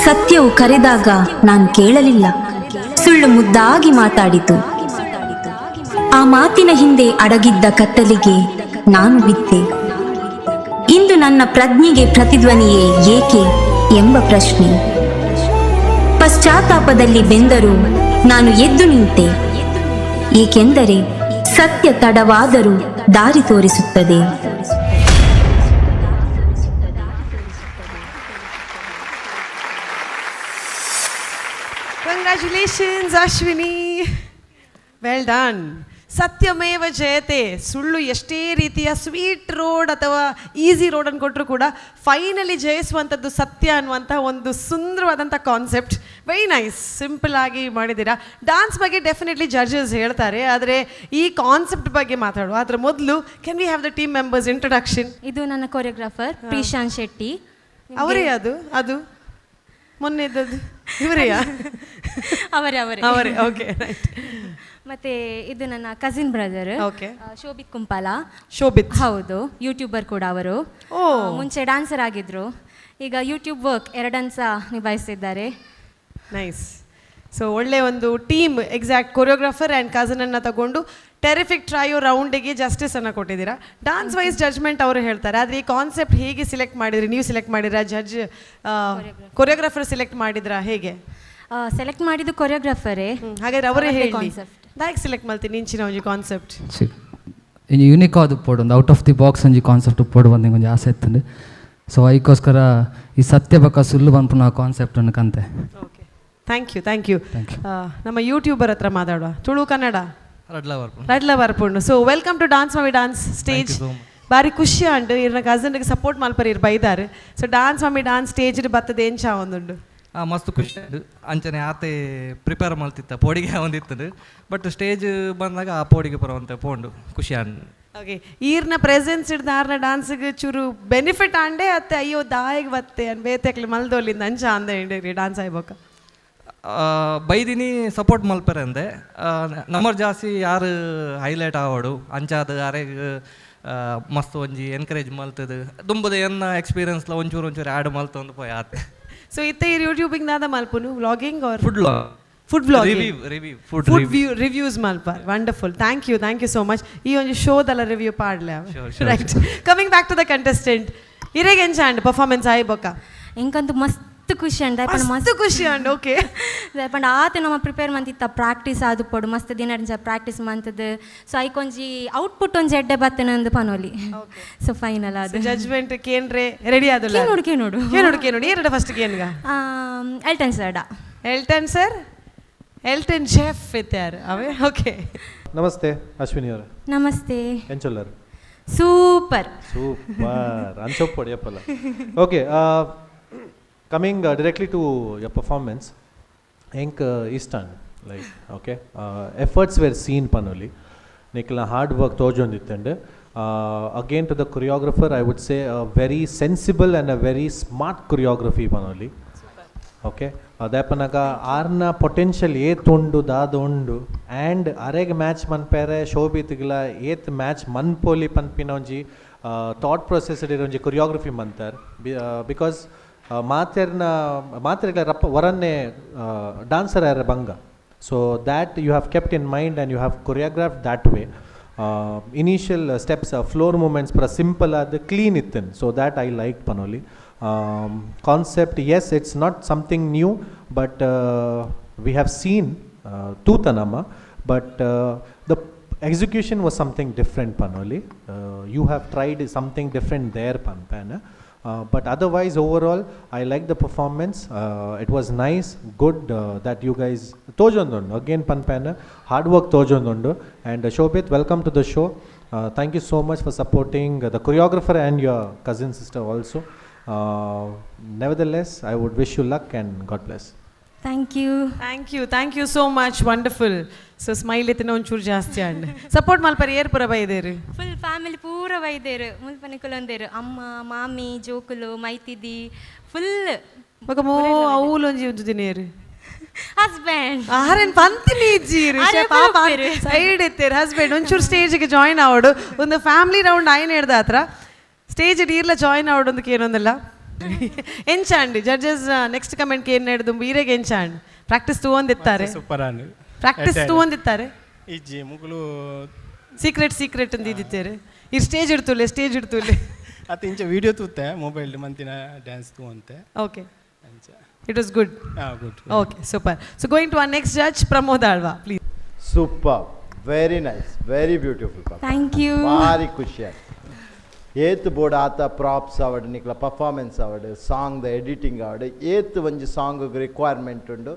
ಸತ್ಯವು ಕರೆದಾಗ ನಾನು ಕೇಳಲಿಲ್ಲ, ಸುಳ್ಳು ಮುದ್ದಾಗಿ ಮಾತಾಡಿತು. ಆ ಮಾತಿನ ಹಿಂದೆ ಅಡಗಿದ್ದ ಕತ್ತಲಿಗೆ ನಾನು ಬಿದ್ದೆ. ಇಂದು ನನ್ನ ಪ್ರಜ್ಞೆಗೆ ಪ್ರತಿಧ್ವನಿಯೇ ಏಕೆ ಎಂಬ ಪ್ರಶ್ನೆ. ಪಶ್ಚಾತ್ತಾಪದಲ್ಲಿ ಬೆಂದರೂ ನಾನು ಎದ್ದು ನಿಂತೆ, ಏಕೆಂದರೆ ಸತ್ಯ ತಡವಾದರೂ ದಾರಿ ತೋರಿಸುತ್ತದೆ. Congratulations Ashwini, well done. ಸತ್ಯಮೇವ ಜಯತೆ. ಸುಳ್ಳು ಎಷ್ಟೇ ರೀತಿಯ ಸ್ವೀಟ್ ರೋಡ್ ಅಥವಾ ಈಸಿ ರೋಡನ್ನು ಕೊಟ್ಟರು ಕೂಡ ಫೈನಲಿ ಜಯಿಸುವಂಥದ್ದು ಸತ್ಯ ಅನ್ನುವಂಥ ಒಂದು ಸುಂದರವಾದಂಥ concept. Very nice, simple ಆಗಿ ಮಾಡಿದ್ದೀರಾ. ಡಾನ್ಸ್ ಬಗ್ಗೆ ಡೆಫಿನೆಟ್ಲಿ ಜಡ್ಜಸ್ ಹೇಳ್ತಾರೆ, ಆದರೆ ಈ ಕಾನ್ಸೆಪ್ಟ್ ಬಗ್ಗೆ ಮಾತಾಡುವ ಅದರ ಮೊದಲು can we have the team members introduction? ಇದು ನನ್ನ ಕೊರಿಯೋಗ್ರಾಫರ್ ಪ್ರೀಶಾಂತ್ ಶೆಟ್ಟಿ. ಅವರೇ ಅದು ಅದು ಮೊನ್ನೆ ಇದ್ದದ್ದು ಇವರೆಯಾ? ಅವರೇ ಅವರೇ ಅವರೇ, ಓಕೆ ರೈಟ್. ಮತ್ತೆ ಇದು ನನ್ನ cousin brother okay Shobhit Kumpala. Shobhit, ಹೌದು, ಯೂಟ್ಯೂಬರ್ ಕೂಡ ಅವರು. ಮುಂಚೆ ಡಾನ್ಸರ್ ಆಗಿದ್ರು, ಈಗ ಯೂಟ್ಯೂಬ್ ವರ್ಕ್ ಎರಡನ್ನು ಸಹ ನಿಭಾಯಿಸಿದ್ದಾರೆ. ನೈಸ್. ಸೊ ಒಳ್ಳೆ ಒಂದು team, exact choreographer and ಕಸನನ್ನು ತಗೊಂಡು ಟೆರಿಫಿಕ್ ಟ್ರಯೋ ರೌಂಡಿಗೆ ಜಸ್ಟಿಸನ್ನು ಕೊಟ್ಟಿದ್ದೀರಾ. Dance wise judgment ಅವರು ಹೇಳ್ತಾರೆ, ಆದರೆ ಈ ಕಾನ್ಸೆಪ್ಟ್ ಹೇಗೆ ಸೆಲೆಕ್ಟ್ ಮಾಡಿದ್ರಿ? ನೀವು ಸೆಲೆಕ್ಟ್ ಮಾಡಿದ್ರಾ, judge choreographer select ಮಾಡಿದ್ರಾ, ಹೇಗೆ ಸೆಲೆಕ್ಟ್ ಮಾಡಿದ್ದು ಕೊರಿಯೋಗ್ರಾಫರೇ. ಹಾಗಾದ್ರೆ ಅವರೇ ಹೇಳಿ ದಾಯಕ್ ಸೆಲೆಕ್ಟ್ ಮಾಡ್ತೀನಿ ಇಂಚಿನ ಒಂಜಿ ಕಾನ್ಸೆಪ್ಟ್ ಇಂಜಿ ಯುನಿಕ್ ಆದ್ ಉಪ್ಪೊಡು, ಒಂದು out of the box ಒಂಜಿ ಕಾನ್ಸೆಪ್ಟ್ ಉಪ್ಪೊಡು ಬಂದು ಒಂಜಿ ಆಸೆ ಇತ್ತುಂಡು. ಸೊ ಐಕೋಸ್ಕರ ಈ ಸತ್ಯ ಬೊಕ್ಕ ಸುಳ್ಳು ಪನ್ಪುನ ಕಾನ್ಸೆಪ್ಟ್ ಅನ್ನು ಕಂತೆ. Okay, Thank you, thank you. ನಮ್ಮ ಯೂಟ್ಯೂಬರ್ ಹತ್ರ ಮಾತಾಡುವ. ತುಳು ಕನ್ನಡ ರಡ್ಲ ಬರ್ಪುಂಡು. So welcome to dance mummy dance stage. ಬಾರಿ ಖುಷಿ ಅಂಡು ಇರ್ನ ಕಸನ್ಗೆ ಸಪೋರ್ಟ್ ಮಲ್ಪರ್ ಇರ್ ಬೈದಾರೆ. So dance mummy dance stage ಬರ್ತದೆ ಎಂಚ ಒಂದುಂಡು. ಮಸ್ತ್ ಖುಷಿ ಆಂಡ್. ಅಂಚನೆ ಆತೆ ಪ್ರಿಪೇರ್ ಮಲ್ತಿತ್ತ ಪೋಡಿಗೆ ಒಂದಿತ್ತದು, ಬಟ್ ಸ್ಟೇಜ್ ಬಂದಾಗ ಆ ಪೋಡಿಗೆ ಬರುವಂತ ಪೋಂಡು ಖುಷಿ ಆಂಡ್. ಓಕೆ, ಈರ್ನ ಪ್ರೆಸೆನ್ಸ್ ಹಿಡ್ದು ಆರ್ನ ಡಾನ್ಸ್ಗೆ ಚೂರು ಬೆನಿಫಿಟ್ ಆಂಡೆ ಅತ್ತೆ ಅಯ್ಯೋ ದಾಯಿಗೆ ಬತ್ತೆ ಅನ್ ಬೇತೆಕ್ಲಿ ಮಲ್ದೋಲಿಂದ ಅಂಚ ಅಂದೆ ಡಾನ್ಸ್ ಆಯ್ಬೋಕ. ಬೈದಿನಿ ಸಪೋರ್ಟ್ ಮಲ್ಪರೆ ಅಂದೆ. ನಮ್ಮರ್ ಜಾಸ್ತಿ ಯಾರು ಹೈಲೈಟ್ ಆವಡು ಅಂಚಾದ ಅರೆಗ್ ಮಸ್ತ್ ಒಂಜಿ ಎನ್ಕರೇಜ್ ಮಲ್ತದು ದುಂಬದ ಎನ್ನ ಎಕ್ಸ್ಪೀರಿಯನ್ಸ್ಲ ಒಂಚೂರು ಒಂಚೂರು ಆ್ಯಡ್ ಮಲ್ತೊಂದು ಪೋಯ್ ಆತೆ. ಸೊ ಇತ್ತೆ ಈ ಯೂಟ್ಯೂಬಿಂಗ್ ದಾದ ಮಲ್ಪುನು vlogging or food vlog? Food vlog, review food reviews ಮಲ್ಪ. Wonderful, thank you, thank you so much. ಈ ಒಂಜಿ ಶೋದಲ್ಲ review ಪಾಡ್ಲೆ. Right, coming back to the contestant. ಇರೆಗ್ ಎಂಚ and performance ಆಯ್ಬೋಕ? ಎಂಕಂತೂ ಮಸ್ತ್ ಖುಷಿ ಅಂಡ್ ಮಸ್ತ್ ಖುಷಿ ಅಂಡ್. ಓಕೆ, ಪಂಡ ಆತ ನಮ್ಮ ಪ್ರಿಪೇರ್ ಮಂತಿತ್ತ ಪ್ರಾಕ್ಟೀಸ್ ಆದು ಪೋಡು ಮಸ್ತ್ ದಿನ ಪ್ರಾಕ್ಟೀಸ್ ಮಂತದ್ದು. ಸೊ ಐಕೊಂಜಿ ಔಟ್ಪುಟ್ ಒಂಜಿ ಎಡ್ಡೆ ಬತ್ತನಂದು ಪನೋಲಿ. ಸೊ ಫೈನಲ್ ಅದು ಜಜ್ಮೆಂಟ್ ಕೇನ್ರೆ ರೆಡಿ ಆದುಲ್ಲ. ಕೇನೋಡು ಕೇನೋಡು ಕೇನೋಡು ಕೇನೋಡು ಏರಡ ಫಸ್ಟ್ ಕೇನ್ಗ ಎಲ್ಟನ್ ಸರ್ ಡಾ. Elton sir, Elton chef ಇತ್ಯಾರು ಅವೇ. ಓಕೆ, ನಮಸ್ತೆ ಅಶ್ವಿನಿ ಅವರೇ. ನಮಸ್ತೆ. ಎಂಚೊಲ್ಲರು? ಸೂಪರ್ ಸೂಪರ್ ಅಂಚೊಪ್ಪೊಡಿ ಅಪ್ಪಲ್ಲ. Okay, coming directly to your performance, enk istan like okay efforts were seen panoli nikla hard work tojonditende. Again to the choreographer, I would say a very sensible and a very smart choreography panoli. Okay, adapanaga arna potential et undu dad undu and areg match manpere shobitgla et match manpoli panpinonji thought process idonji choreography mantar because ಮಾತೆರ್ನ ಮಾತೆರ್ಗಳ ರಪ್ಪ ವರನ್ನೇ dancer ಆರ Banga. So that you have kept in mind and you have choreograph that way. Initial steps floor movements ಪೂರ simple ಆದ clean ಇತ್ತನ್. So that I like ಪನೋಲಿ. Concept, yes, it's not something new, but we have seen ತೂತನಮ್ಮ, but the execution was something different ಪನೋಲಿ. You have tried something different there ಪನ್ಪೇನ. But otherwise, overall, I like the performance. It was nice, good that you guys tojondundu. Again, panpana hard work tojondundu. And Shobit, welcome to the show. Thank you so much for supporting the choreographer and your cousin sister also. Nevertheless, I would wish you luck and God bless. Thank you. Thank you, thank you so much. Wonderful. So smile ಇತ್ತಿನ ಒಂಚೂರು ಜಾಸ್ತಿ and support ಮಲ್ಪರೆ ಏರ್ ಪೂರ ಬೈದೇರು? Full family ಪೂರ ಬೈದೇರು, ಮುಲ್ಪ ನಿಕುಲೊಂದೇರು, ಅಮ್ಮ ಮಾಮಿ ಜೋಕುಲು ಮೈತಿದಿ ಫುಲ್. ಬೊಕ ಮೋ ಅವ್ಲು ಒಂಜಿ ಉಂತುದಿನೇರು ಹಸ್ಬೆಂಡ್ ಆರೆನ್ ಪಂತಿನಿ ಇಜ್ಜೀರು ಪಾಪ ಸೈಡ್ ಇತ್ತೇರು ಹಸ್ಬೆಂಡ್ ಒಂಚೂರು ಸ್ಟೇಜಿಗೆ ಜಾಯಿನ್ ಆವಡು. ಒಂದು ಫ್ಯಾಮಿಲಿ ರೌಂಡ್ ಆಯ್ನ ಹಿಡ್ದ ಹತ್ರ ಸ್ಟೇಜ್ ಈರ್ಲ ಜಾಯಿನ್ ಆವಡು ಒಂದು ಏನೊಂದಿಲ್ಲ. ಎಂಚಾಂಡ್ judges next comment ಏನು ಹಿಡ್ದು ಈರೆಗೆ ಎಂಚಾಂಡ್ ಪ್ರಾಕ್ಟೀಸ್ ತೂವೊಂದಿತ್ತಾರೆ? ಸೂಪರ್ ಆಂಡ್ ಪ್ರಾಕ್ಟೀಸ್ ತೂವೊಂದಿತ್ತಾರೆ? ಇಜ್ಜಿ ಮುಗುಲು ಸೀಕ್ರೆಟ್ ಸೀಕ್ರೆಟ್ ಅಂತ ಇದ್ದಿತ್ತೇರು. ಈ ಸ್ಟೇಜ್ ಇಡ್ತುಲೆ ಸ್ಟೇಜ್ ಇಡ್ತುಲೆ ಅತ್ತ ಇಂಚ ವಿಡಿಯೋ ತೂತೆ ಮೊಬೈಲ್ ಮಂತಿನ ಡ್ಯಾನ್ಸ್ ತೂವಂತೆ. Okay, it was good. Good. Okay, super. So going to our next judge Pramod Alva, please. Super, very nice, very beautiful. Thank you. ಭಾರಿ ಖುಷಿ ಆಯ್ತು. ಏತ್ ಬೋರ್ಡ್ ಆತ ಪ್ರಾಪ್ಸ್ ಆವಡ್ ನಿಕ್ಲ ಪರ್ಫಾರ್ಮೆನ್ಸ್ ಆವಡ್ song the editing ಆವಡ್ ಏತ್ ಒಂಜಿ ಸಾಂಗ್ ರಿಕ್ವೈರ್ಮೆಂಟ್ ಉಂಡು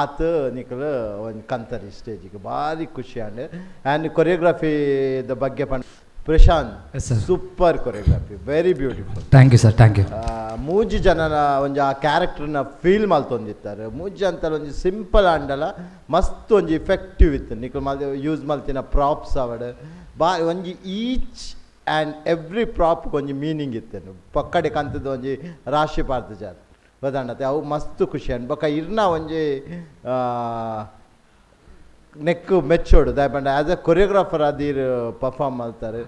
ಆತ ನಿಕ್ಲ ಒಂಜಿ ಕಂತರಿ ಸ್ಟೇಜಿಗೆ ಭಾರಿ ಖುಷಿ and and choreography the ಬಗ್ಗೆ ಪಂಡ Prashanth, super choreography, very beautiful. Thank you sir, thank you. ಮೂಜಿ ಜನನ ಒಂಜಿ ಆ ಕ್ಯಾರೆಕ್ಟರ್ನ ಫೀಲ್ ಮಲ್ತೊಂದಿತ್ತಾರೆ. ಮೂಜಿ ಅಂತ ಒಂಜಿ ಸಿಂಪಲ್ ಆಂಡಲ ಮಸ್ತ್ ಒಂಜಿ ಇಫೆಕ್ಟಿವ್ ಇತ್ತು. ನಿಕ್ಲು ಮಲ್ ಯೂಸ್ ಮಲ್ತಿನ ಪ್ರಾಪ್ಸ್ ಆವಡ್ ಬಾ ಒಂಜಿ each and every ಪ್ರಾಪ್ಗೆ ಒಂಜಿ ಮೀನಿಂಗ್ ಇತ್ತೇನು. ಪಕ್ಕಡೆ ಕಂತದ ಒಂಜಿ ರಾಶಿ ಪಾರ್ದ ಜಾರ್ ಬದಾಂಡತೆ ಅವು ಮಸ್ತ್ ಖುಷಿ ಅಂಡ್ ಬೊಕ ಇರ್ನ ಒಂಜಿ ನೆಕ್ ಮೆಚ್ಚೋಡು ದಾಯಪಂಡ as a choreographer ಅದೀರ್ perform ಮಾಡ್ತಾರೆ.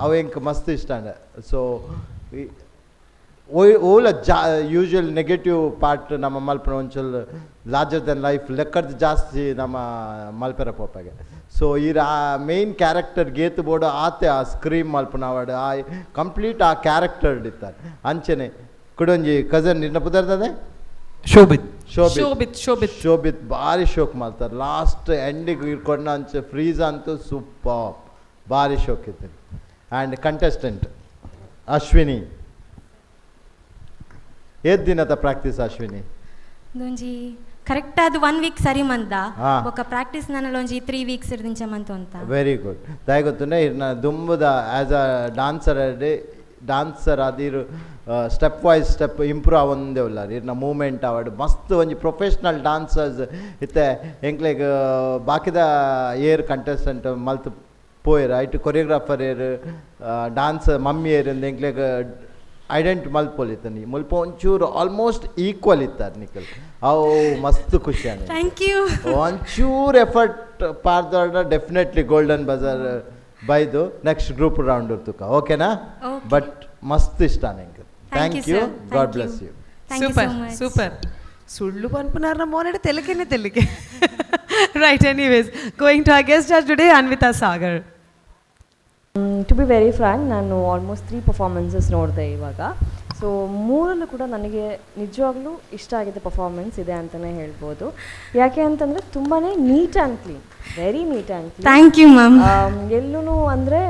ಅವು ಎಂಕ್ ಮಸ್ತ್ ಇಷ್ಟ ಅಂಡ. ಸೊ ಓಲ ಜಾ usual negative part ನಮ್ಮ ಮಲ್ಪನ ಒಂಚೂರು larger than life ಲೆಕ್ಕದ ಜಾಸ್ತಿ ನಮ್ಮ ಮಲ್ಪೆರ ಪೋಪಾಗೆ. ಸೊ ಈ ಆ ಮೇನ್ ಕ್ಯಾರೆಕ್ಟರ್ ಗೇತು ಬೋರ್ಡು ಆತೆ ಆ ಸ್ಕ್ರೀಮ್ ಮಲ್ಪನ ಅವಾಡು ಆ ಕಂಪ್ಲೀಟ್ ಆ ಕ್ಯಾರೆಕ್ಟರ್ ಇತ್ತಾರೆ. ಅಂಚನೆ ಕುಡೊಂಜಿ ಕಸನ್ ನಿನ್ನ ಪುದರ್ತದೆ ಶೋಭಿತ್ ಶೋಭಿತ್ ಶೋಭಿತ್ ಶೋಭಿತ್ ಶೋಭಿತ್ ಭಾರಿ ಶೋಕ್ ಮಾಡ್ತಾರೆ. ಲಾಸ್ಟ್ ಎಂಡಿಗೆ ಇಟ್ಕೊಂಡು ಅಂಚೆ ಫ್ರೀಸ್ ಅಂತೂ ಸೂಪರ್ ಭಾರಿ ಶೋಕ್ ಇತ್ತು. ಆ್ಯಂಡ್ ಕಂಟೆಸ್ಟೆಂಟ್ ಅಶ್ವಿನಿ, ಏತ್ ದಿನದ ಪ್ರಾಕ್ಟೀಸ್ ಅಶ್ವಿನಿ? ಒಂಜಿ ಕರೆಕ್ಟ್ ಅದು 1 ವೀಕ್ ಸರಿ ಮಂದ ಹಾ. ಬೊಕ ಪ್ರಾಕ್ಟೀಸ್ ನನಲ ಒಂಜಿ 3 ವೀಕ್ಸ್ ಇರ್ದಿಂಚ ಮಂತು ಅಂತ. Very good. ದಾಯ ಗೊತ್ತುಂಡ ಇರ್ನ ದುಂಬುದ ಆ್ಯಸ್ ಅ ಡಾನ್ಸರ್ ಡಾನ್ಸರ್ ಅದಿರು ಸ್ಟೆಪ್ ವೈಸ್ ಸ್ಟೆಪ್ ಇಂಪ್ರೂವ್ ಆವೊಂದೇ ಉಲ್ಲಾರ್. ಇರ್ನ ಮೂಮೆಂಟ್ ಆವಡ್ ಮಸ್ತ್ ಒಂಜಿ ಪ್ರೊಫೆಷ್ನಲ್ ಡಾನ್ಸರ್ಸ್ ಇತ್ತೆ ಎಂಕ್ಲೆಗ್ ಬಾಕಿದ ಏರ್ ಕಂಟೆಸ್ಟೆಂಟ್ ಮಲ್ತ್ ಪೋಯೆರ್ ಐಟ್ ಕೊರಿಯೋಗ್ರಾಫರ್ ಏರ್ ಡಾನ್ಸ್ ಮಮ್ಮಿ ಏರ್ ಇಂದ್ ಎಂಕ್ಲೆಗ್ ಐಡೆಂಟ್ ಮಲ್ಪೊಲಿತ್ತನಿ ಮುಲ್ಪ ಒಂಚೂರು ಆಲ್ಮೋಸ್ಟ್ ಈಕ್ವಲ್ ಇತ್ತಾರೆ ನಿಕಲ್ ಅವು ಮಸ್ತ್ ಖುಷಿ ಆಂಡ್. Thank you. ಒಂಚೂರು ಎಫರ್ಟ್ ಪಾರ್ದೋಡ ಡೆಫಿನೆಟ್ಲಿ ಗೋಲ್ಡನ್ ಬಜಾರ್ ಬೈದು ನೆಕ್ಸ್ಟ್ ಗ್ರೂಪ್ ರೌಂಡ್ ತುಕ ಓಕೆನಾ? Okay. ಬಟ್ ಮಸ್ತ್ ಇಷ್ಟ ನಂಗೆ. Thank thank you, you. Sir. God Thank bless you. You. Thank you super so much. Super. ಸುಳ್ಳು ಪನ್ಪುನಾರ್ನ ಮೋನೆಡ್ ತೆಲಿಕೆನೆ ತೆಲಿಕೆ. Right, anyways going to our guest judge today Anvita Sagar. To be very frank, ನಾನು almost 3 performances ನೋಡಿದೆ ಇವಾಗ. ಸೊ ಮೂರಲ್ಲೂ ಕೂಡ ನನಗೆ ನಿಜವಾಗ್ಲೂ ಇಷ್ಟ ಆಗಿದ್ದ ಪರ್ಫಾರ್ಮೆನ್ಸ್ ಇದೆ ಅಂತಲೇ ಹೇಳ್ಬೋದು. ಯಾಕೆ ಅಂತಂದರೆ ತುಂಬಾ neat and clean, very neat and clean. Thank you, ma'am. ಎಲ್ಲೂ ಅಂದರೆ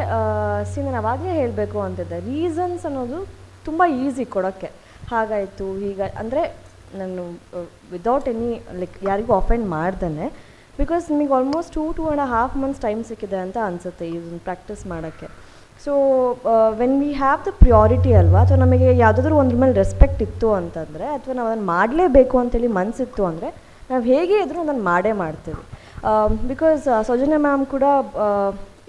ಸಿ ನಾನು ಅವಾಗಲೇ ಹೇಳಬೇಕು ಅಂತಿದ್ದೆ, ರೀಸನ್ಸ್ ಅನ್ನೋದು ತುಂಬ ಈಸಿ ಕೊಡೋಕ್ಕೆ, ಹಾಗಾಯಿತು ಹೀಗೆ ಅಂದರೆ ನಾನು ವಿದೌಟ್ ಎನಿ ಲೈಕ್ ಯಾರಿಗೂ ಅಫೆಂಡ್ ಮಾಡ್ದೇ, because ನಿಮಗೆ ಆಲ್ಮೋಸ್ಟ್ 2-2.5 ಮಂತ್ಸ್ ಟೈಮ್ ಸಿಕ್ಕಿದೆ ಅಂತ ಅನಿಸುತ್ತೆ ಇದನ್ನು ಪ್ರಾಕ್ಟೀಸ್ ಮಾಡೋಕ್ಕೆ. So when we have the priority ಅಲ್ವಾ, ಅಥವಾ ನಮಗೆ ಯಾವುದಾದ್ರೂ ಒಂದ್ರ ಮೇಲೆ ರೆಸ್ಪೆಕ್ಟ್ ಇತ್ತು ಅಂತಂದರೆ, ಅಥವಾ ನಾವು ಅದನ್ನು ಮಾಡಲೇಬೇಕು ಅಂತೇಳಿ ಮನಸ್ಸಿತ್ತು ಅಂದರೆ, ನಾವು ಹೇಗೆ ಇದ್ರೂ ಅದನ್ನು ಮಾಡೇ ಮಾಡ್ತೀವಿ. Because Soujanya ma'am ಕೂಡ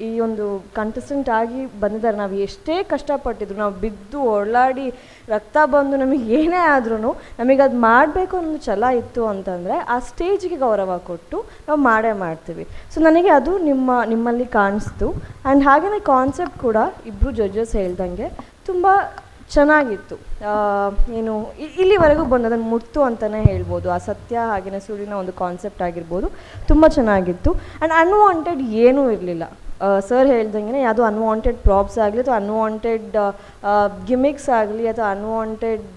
ಈ ಒಂದು ಕಂಟೆಸ್ಟೆಂಟ್ ಆಗಿ ಬಂದಿದ್ದಾರೆ. ನಾವು ಎಷ್ಟೇ ಕಷ್ಟಪಟ್ಟಿದ್ರು, ನಾವು ಬಿದ್ದು ಓಡಾಡಿ ರಕ್ತ ಬಂದು ನಮಗೆ ಏನೇ ಆದ್ರೂ ನಮಗೆ ಅದು ಮಾಡಬೇಕು ಅನ್ನೋ ಛಲ ಇತ್ತು ಅಂತಂದರೆ ಆ ಸ್ಟೇಜಿಗೆ ಗೌರವ ಕೊಟ್ಟು ನಾವು ಮಾಡೇ ಮಾಡ್ತೀವಿ. ಸೊ ನನಗೆ ಅದು ನಿಮ್ಮಲ್ಲಿ ಕಾಣಿಸ್ತು. ಆ್ಯಂಡ್ ಹಾಗೆಯೇ ಕಾನ್ಸೆಪ್ಟ್ ಕೂಡ ಇಬ್ಬರು ಜಡ್ಜಸ್ ಹೇಳ್ದಂಗೆ ತುಂಬ ಚೆನ್ನಾಗಿತ್ತು. ಏನು ಇಲ್ಲಿವರೆಗೂ ಬಂದು ಅದನ್ನು ಮುಟ್ತು ಅಂತಲೇ ಹೇಳ್ಬೋದು. ಆ ಸತ್ಯ ಹಾಗೆಯೇ ಸುಳ್ಳಿನ ಒಂದು ಕಾನ್ಸೆಪ್ಟ್ ಆಗಿರ್ಬೋದು, ತುಂಬ ಚೆನ್ನಾಗಿತ್ತು. ಆ್ಯಂಡ್ ಅನ್ವಾಂಟೆಡ್ ಏನೂ ಇರಲಿಲ್ಲ. ಸರ್ ಹೇಳ್ದಂಗೆ ಯಾವುದೋ ಅನ್ವಾಂಟೆಡ್ ಪ್ರಾಪ್ಸ್ ಆಗಲಿ ಅಥವಾ ಅನ್ವಾಂಟೆಡ್ ಗಿಮಿಕ್ಸ್ ಆಗಲಿ ಅಥವಾ ಅನ್ವಾಂಟೆಡ್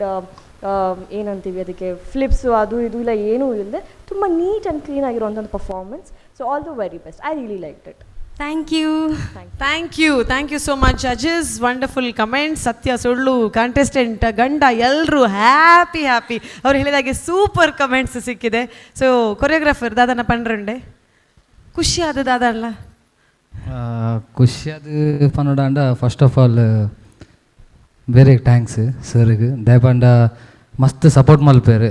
ಏನಂತೀವಿ ಅದಕ್ಕೆ ಫ್ಲಿಪ್ಸು ಅದು ಇದು ಇಲ್ಲ, ಏನೂ ಇಲ್ಲದೆ ತುಂಬ ನೀಟ್ ಆ್ಯಂಡ್ ಕ್ಲೀನ್ ಆಗಿರುವಂಥ ಒಂದು performance. So all the very best. I really like it. Thank you. Thank you. Thank you so much judges. Wonderful comments. ಸತ್ಯ ಸುಳ್ಳು ಕಾಂಟೆಸ್ಟೆಂಟ್ ಗಂಡ ಎಲ್ಲರೂ ಹ್ಯಾಪಿ ಹ್ಯಾಪಿ. ಅವ್ರು ಹೇಳಿದಾಗೆ ಸೂಪರ್ ಕಮೆಂಟ್ಸ್ ಸಿಕ್ಕಿದೆ. ಸೊ ಕೊರಿಯೋಗ್ರಾಫರ್ ದಾದನ ಪಂಡ್ರಂಡೆ ಖುಷಿ ಆದ ದಾದಲ್ಲ? ಖುಷಿಯಾದ ಪನ್ನೊಡಾಂಡ ಫಸ್ಟ್ ಆಫ್ ಆಲ್ ಬೇರೆ thanks ಸರ್ಗೆ. ದಯಪಂಡ ಮಸ್ತ್ ಸಪೋರ್ಟ್ ಮಲ್ಪೇರು,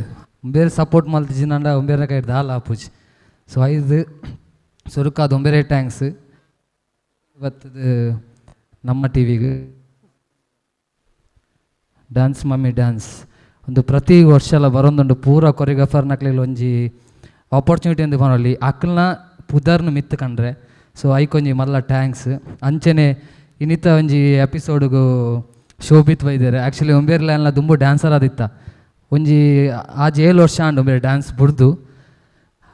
ಬೇರೆ ಸಪೋರ್ಟ್ ಮಲ್ತಿಜಿನಾಂಡ ಒಂಬೇರೆ ಕೈ ದಾಲ ಆಪುಜಿ. ಸೊ ಐದು ಸುರುಕಾದ ಒಂಬೇರೆ thanks. ಬತ್ತದ ನಮ್ಮ ಟಿ ವಿಗೆ ಡ್ಯಾನ್ಸ್ ಮಮ್ಮಿ ಡ್ಯಾನ್ಸ್ ಒಂದು ಪ್ರತಿ ವರ್ಷ ಎಲ್ಲ ಬರೋಂದುಂಡು. ಪೂರ ಕೊರಿಯೋಗ್ರಾಫರ್ ನಕ್ಲೆಗ್ ಒಂಜಿ ಆಪರ್ಚುನಿಟಿ ಅಂದು ಪನೊಲಿ, ಅಕ್ಲ್ನ ಪುದರ್ನು ಮಿತ್ತು ಕಂಡ್ರೆ. ಸೊ ಐಕೊಂಜಿ ಮಲ್ಲ thanks. ಅಂಚೆನೆ ಇನ್ನಿತ ಒಂಜಿ ಎಪಿಸೋಡ್ಗು ಶೋಭಿತ್ ಬೈದೆರ್. ಆ್ಯಕ್ಚುಲಿ ಒಂಬೇರ್ಲ ಎಲ್ಲ ದುಂಬು ಡ್ಯಾನ್ಸರ್ ಆದಿತ್ತ, ಒಂಜಿ ಆಜ್ 7 ವರ್ಷ ಆಂಡ್ ಒಂಬೇರ್ ಡ್ಯಾನ್ಸ್ ಬುಡ್ದು.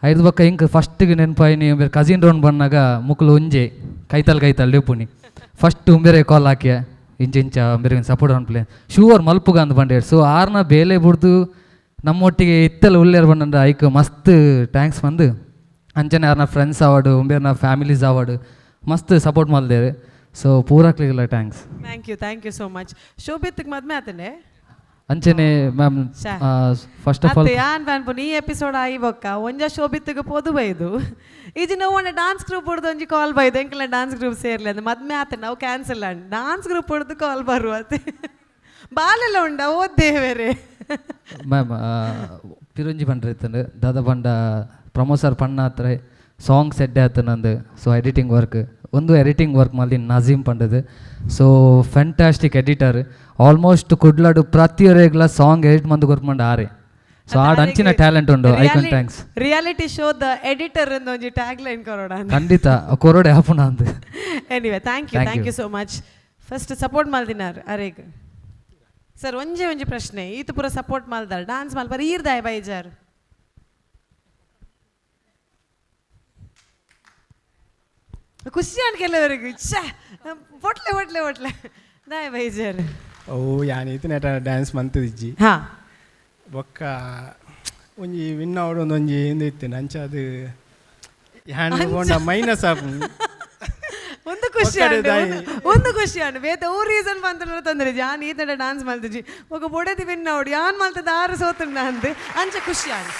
ಐದು ಬೊಕ್ಕ ಇಂಕ್ ಫಸ್ಟಿಗೆ ನೆನಪಾಯಿನಿ ಒಂಬೇರ್ ಕಸಿನ್ ರೌಂಡ್ ಬಂದಾಗ ಮುಕ್ಲು ಒಂಜೆ ಕೈತಲ್ ಕೈತಲ್ ಲೆಪ್ಪುನಿ. ಫಸ್ಟ್ ಉಂಬೇರೆ ಕಾಲ್ ಹಾಕಿಯ ಇಂಚ ಇಂಚ ಒಂಬೇರೆ ಸಪೋರ್ಟ್ ಅನ್ಪ್ಲೆ ಶೂವರ್ ಮಲ್ಪುಗ ಅಂದ್ ಬಂಡೇರ್. ಸೊ ಆರ್ನ ಬೇಲೆ ಬುಡ್ದು ನಮ್ಮೊಟ್ಟಿಗೆ ಇತ್ತಲ್ ಉಲ್ಲೇರ್ ಬಂದಂಡ ಐಕ್ ಮಸ್ತ್ thanks ಬಂದು. ಅಂಚನೆ ಆರ್ನ ಫ್ರೆಂಡ್ಸ್ ಅವಾರ್ಡು ಉಂಬೇರ್ನ ಫ್ಯಾಮಿಲೀಸ್ ಅವಾರ್ಡು ಮಸ್ತ್ ಸಪೋರ್ಟ್ ಮಲ್ದೇರು. ಸೊ ಪೂರಕ್ಲಿಗೆಲ್ಲ thanks. Thank you, thank you so much. ಶೋಭಿತ್ಗೆ ಮದ್ಮೆ ಆತನೆ? ಅಂಚನೆ ಮ್ಯಾಮ್ ಫಸ್ಟ್ ಆಫ್ ಆಲ್ ಯಾನ್ ಪನ್ಪುನಿ ಈ ಎಪಿಸೋಡ್ ಆಯಿ ಬೊಕ್ಕ ಒಂಜ ಶೋಭಿತ್ಗೆ ಪೋದು ಬೈದು ಈಜಿ ನೋವು ಡಾನ್ಸ್ ಗ್ರೂಪ್ ಹೊಡ್ದು ಒಂಜಿ ಕಾಲ್ ಬೈದು ಎಂಕಲ್ನ ಡಾನ್ಸ್ ಗ್ರೂಪ್ ಸೇರ್ಲಿ ಅಂದ್ ಮದ್ಮೆ ಆತ ನಾವು ಕ್ಯಾನ್ಸಲ್ ಆಂಡ್ ಡಾನ್ಸ್ ಗ್ರೂಪ್ ಹೊಡ್ದು ಕಾಲ್ ಬರುವ ಬಾಲೆಲ್ಲ ಉಂಡ ಓದ್ದೇ ಬೇರೆ. ಮ್ಯಾಮ್ ಪಿರುಂಜಿ ಪಂಡ್ರೆ ಇತ್ತಂಡು ದಾದ ಪಂಡ ಪ್ರಮೋದ್ ಸರ್ ಪಣ್ಣ ಹತ್ರ ಸಾಂಗ್ ಸೆಟ್ ಆಯ್ತು ನಂದು. ಸೊ ಎಡಿಟಿಂಗ್ ವರ್ಕ್ ಒಂದು ಎಡಿಟಿಂಗ್ ವರ್ಕ್ ಮಲ್ದಿನ ನಜೀಮ್ ಪಂಡದು. So fantastic editor. ಆಲ್ಮೋಸ್ಟ್ ಕುಡ್ಲಾಡು ಪ್ರತಿಯೊರೆಗ್ಲ ಸಾಂಗ್ ಎಡಿಟ್ ಮಂದು ಕೊರ್ಪಂಡ ಆರೆ. ಸೊ ಆಡ್ ಅಂಚಿನ ಟ್ಯಾಲೆಂಟ್ ಉಂಡು. Icon thanks. Reality show the editor ಅಂತ ಒಂಜಿ ಟ್ಯಾಗ್ ಲೈನ್ ಕೊರೋಡ. ಖಂಡಿತ ಕೊರೋಡೆ ಆಪುಣ ಅಂದ್. Anyway thank you, thank you so much. First support ಮಲ್ದಿನಾರ್ ಅರೇಗ್ sir ಒಂಜೆ ಒಂಜಿ ಪ್ರಶ್ನೆ, ಈತ ಪೂರ ಸಪೋರ್ಟ್ ಮಲ್ದಾರ್ ಡಾನ್ಸ್ ಮಲ್ಪಾರ್ ಈರ್ದಾಯ ಬೈಜಾರ್? ಖುಷಿ ಆಂಡ್ ಕೆಲವರಿಗೆ ಛೇ ಒಟ್ಲೆ ಒಟ್ಲೆ ಒಟ್ಲೆ ದಾಯ ಬೈಜಾರ್. ಓ ಯಾನ್ ಇತ್ತಿನೇಟ ಡ್ಯಾನ್ಸ್ ಮಂತಿಜ್ಜಿ. ಬೊಕ್ಕ ಒಂಜಿ ವಿನ್ ಆವಡ್ ಒಂದೊಂಜಿ ಇಂದು ಇತ್ತಿನ ಅಂಚ ಅದು ಹ್ಯಾಂಡ್ ಪೋಂಡ ಮೈನಸ್ ಆಪುಂಡು. ಒಂದು ಖುಷಿ ಆಂಡ್ ಒಂದು ಖುಷಿ ಆಂಡ್ ಬೇತೆ ಓ ರೀಸನ್ ಬಂತಂದ್ರೆ ತೊಂದರೆ ಯಾನ್ ಈತಡ ಡಾನ್ಸ್ ಮಲ್ತಿಜಿ ಒಗ ಬೊಡೆದಿ ವಿನ್ ಆವಡ್ ಯಾನ್ ಮಲ್ತದ ಆರು ಸೋತುಂಡ ಅಂದ್ ಅಂಚ ಖುಷಿ ಆಂಡ್.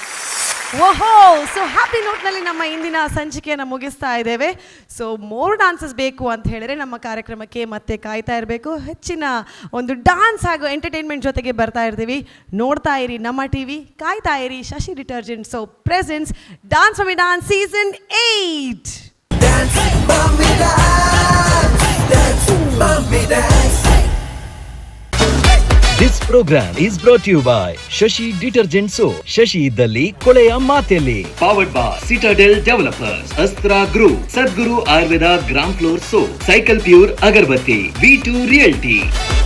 ಓಹೋ, ಸೊ ಹ್ಯಾಪಿ ನೋಟ್ನಲ್ಲಿ ನಮ್ಮ ಇಂದಿನ ಸಂಚಿಕೆಯನ್ನು ಮುಗಿಸ್ತಾ ಇದ್ದೇವೆ. ಸೊ ಮೋರ್ ಡಾನ್ಸಸ್ ಬೇಕು ಅಂತ ಹೇಳಿದ್ರೆ ನಮ್ಮ ಕಾರ್ಯಕ್ರಮಕ್ಕೆ ಮತ್ತೆ ಕಾಯ್ತಾ ಇರಬೇಕು. ಹೆಚ್ಚಿನ ಒಂದು ಡಾನ್ಸ್ ಹಾಗೂ ಎಂಟರ್ಟೈನ್ಮೆಂಟ್ ಜೊತೆಗೆ ಬರ್ತಾ ಇರ್ತೀವಿ. ನೋಡ್ತಾ ಇರಿ ನಮ್ಮ ಟಿವಿ, ಕಾಯ್ತಾ ಇರಿ. ಶಶಿ detergent soap presents Dance Mummy Dance season 8. Mummy dance, dance, mummy dance. This program is brought you by Shashi detergent soap. Shashi ಇದ್ದಲ್ಲಿ ಕೊಳೆಯ ಮಾತೆಲ್ಲಿ. Powered by Citadel Developers, Astra Group, Sadguru Ayurveda gram flour soap, Cycle Pure agarbatti, V2 Realty.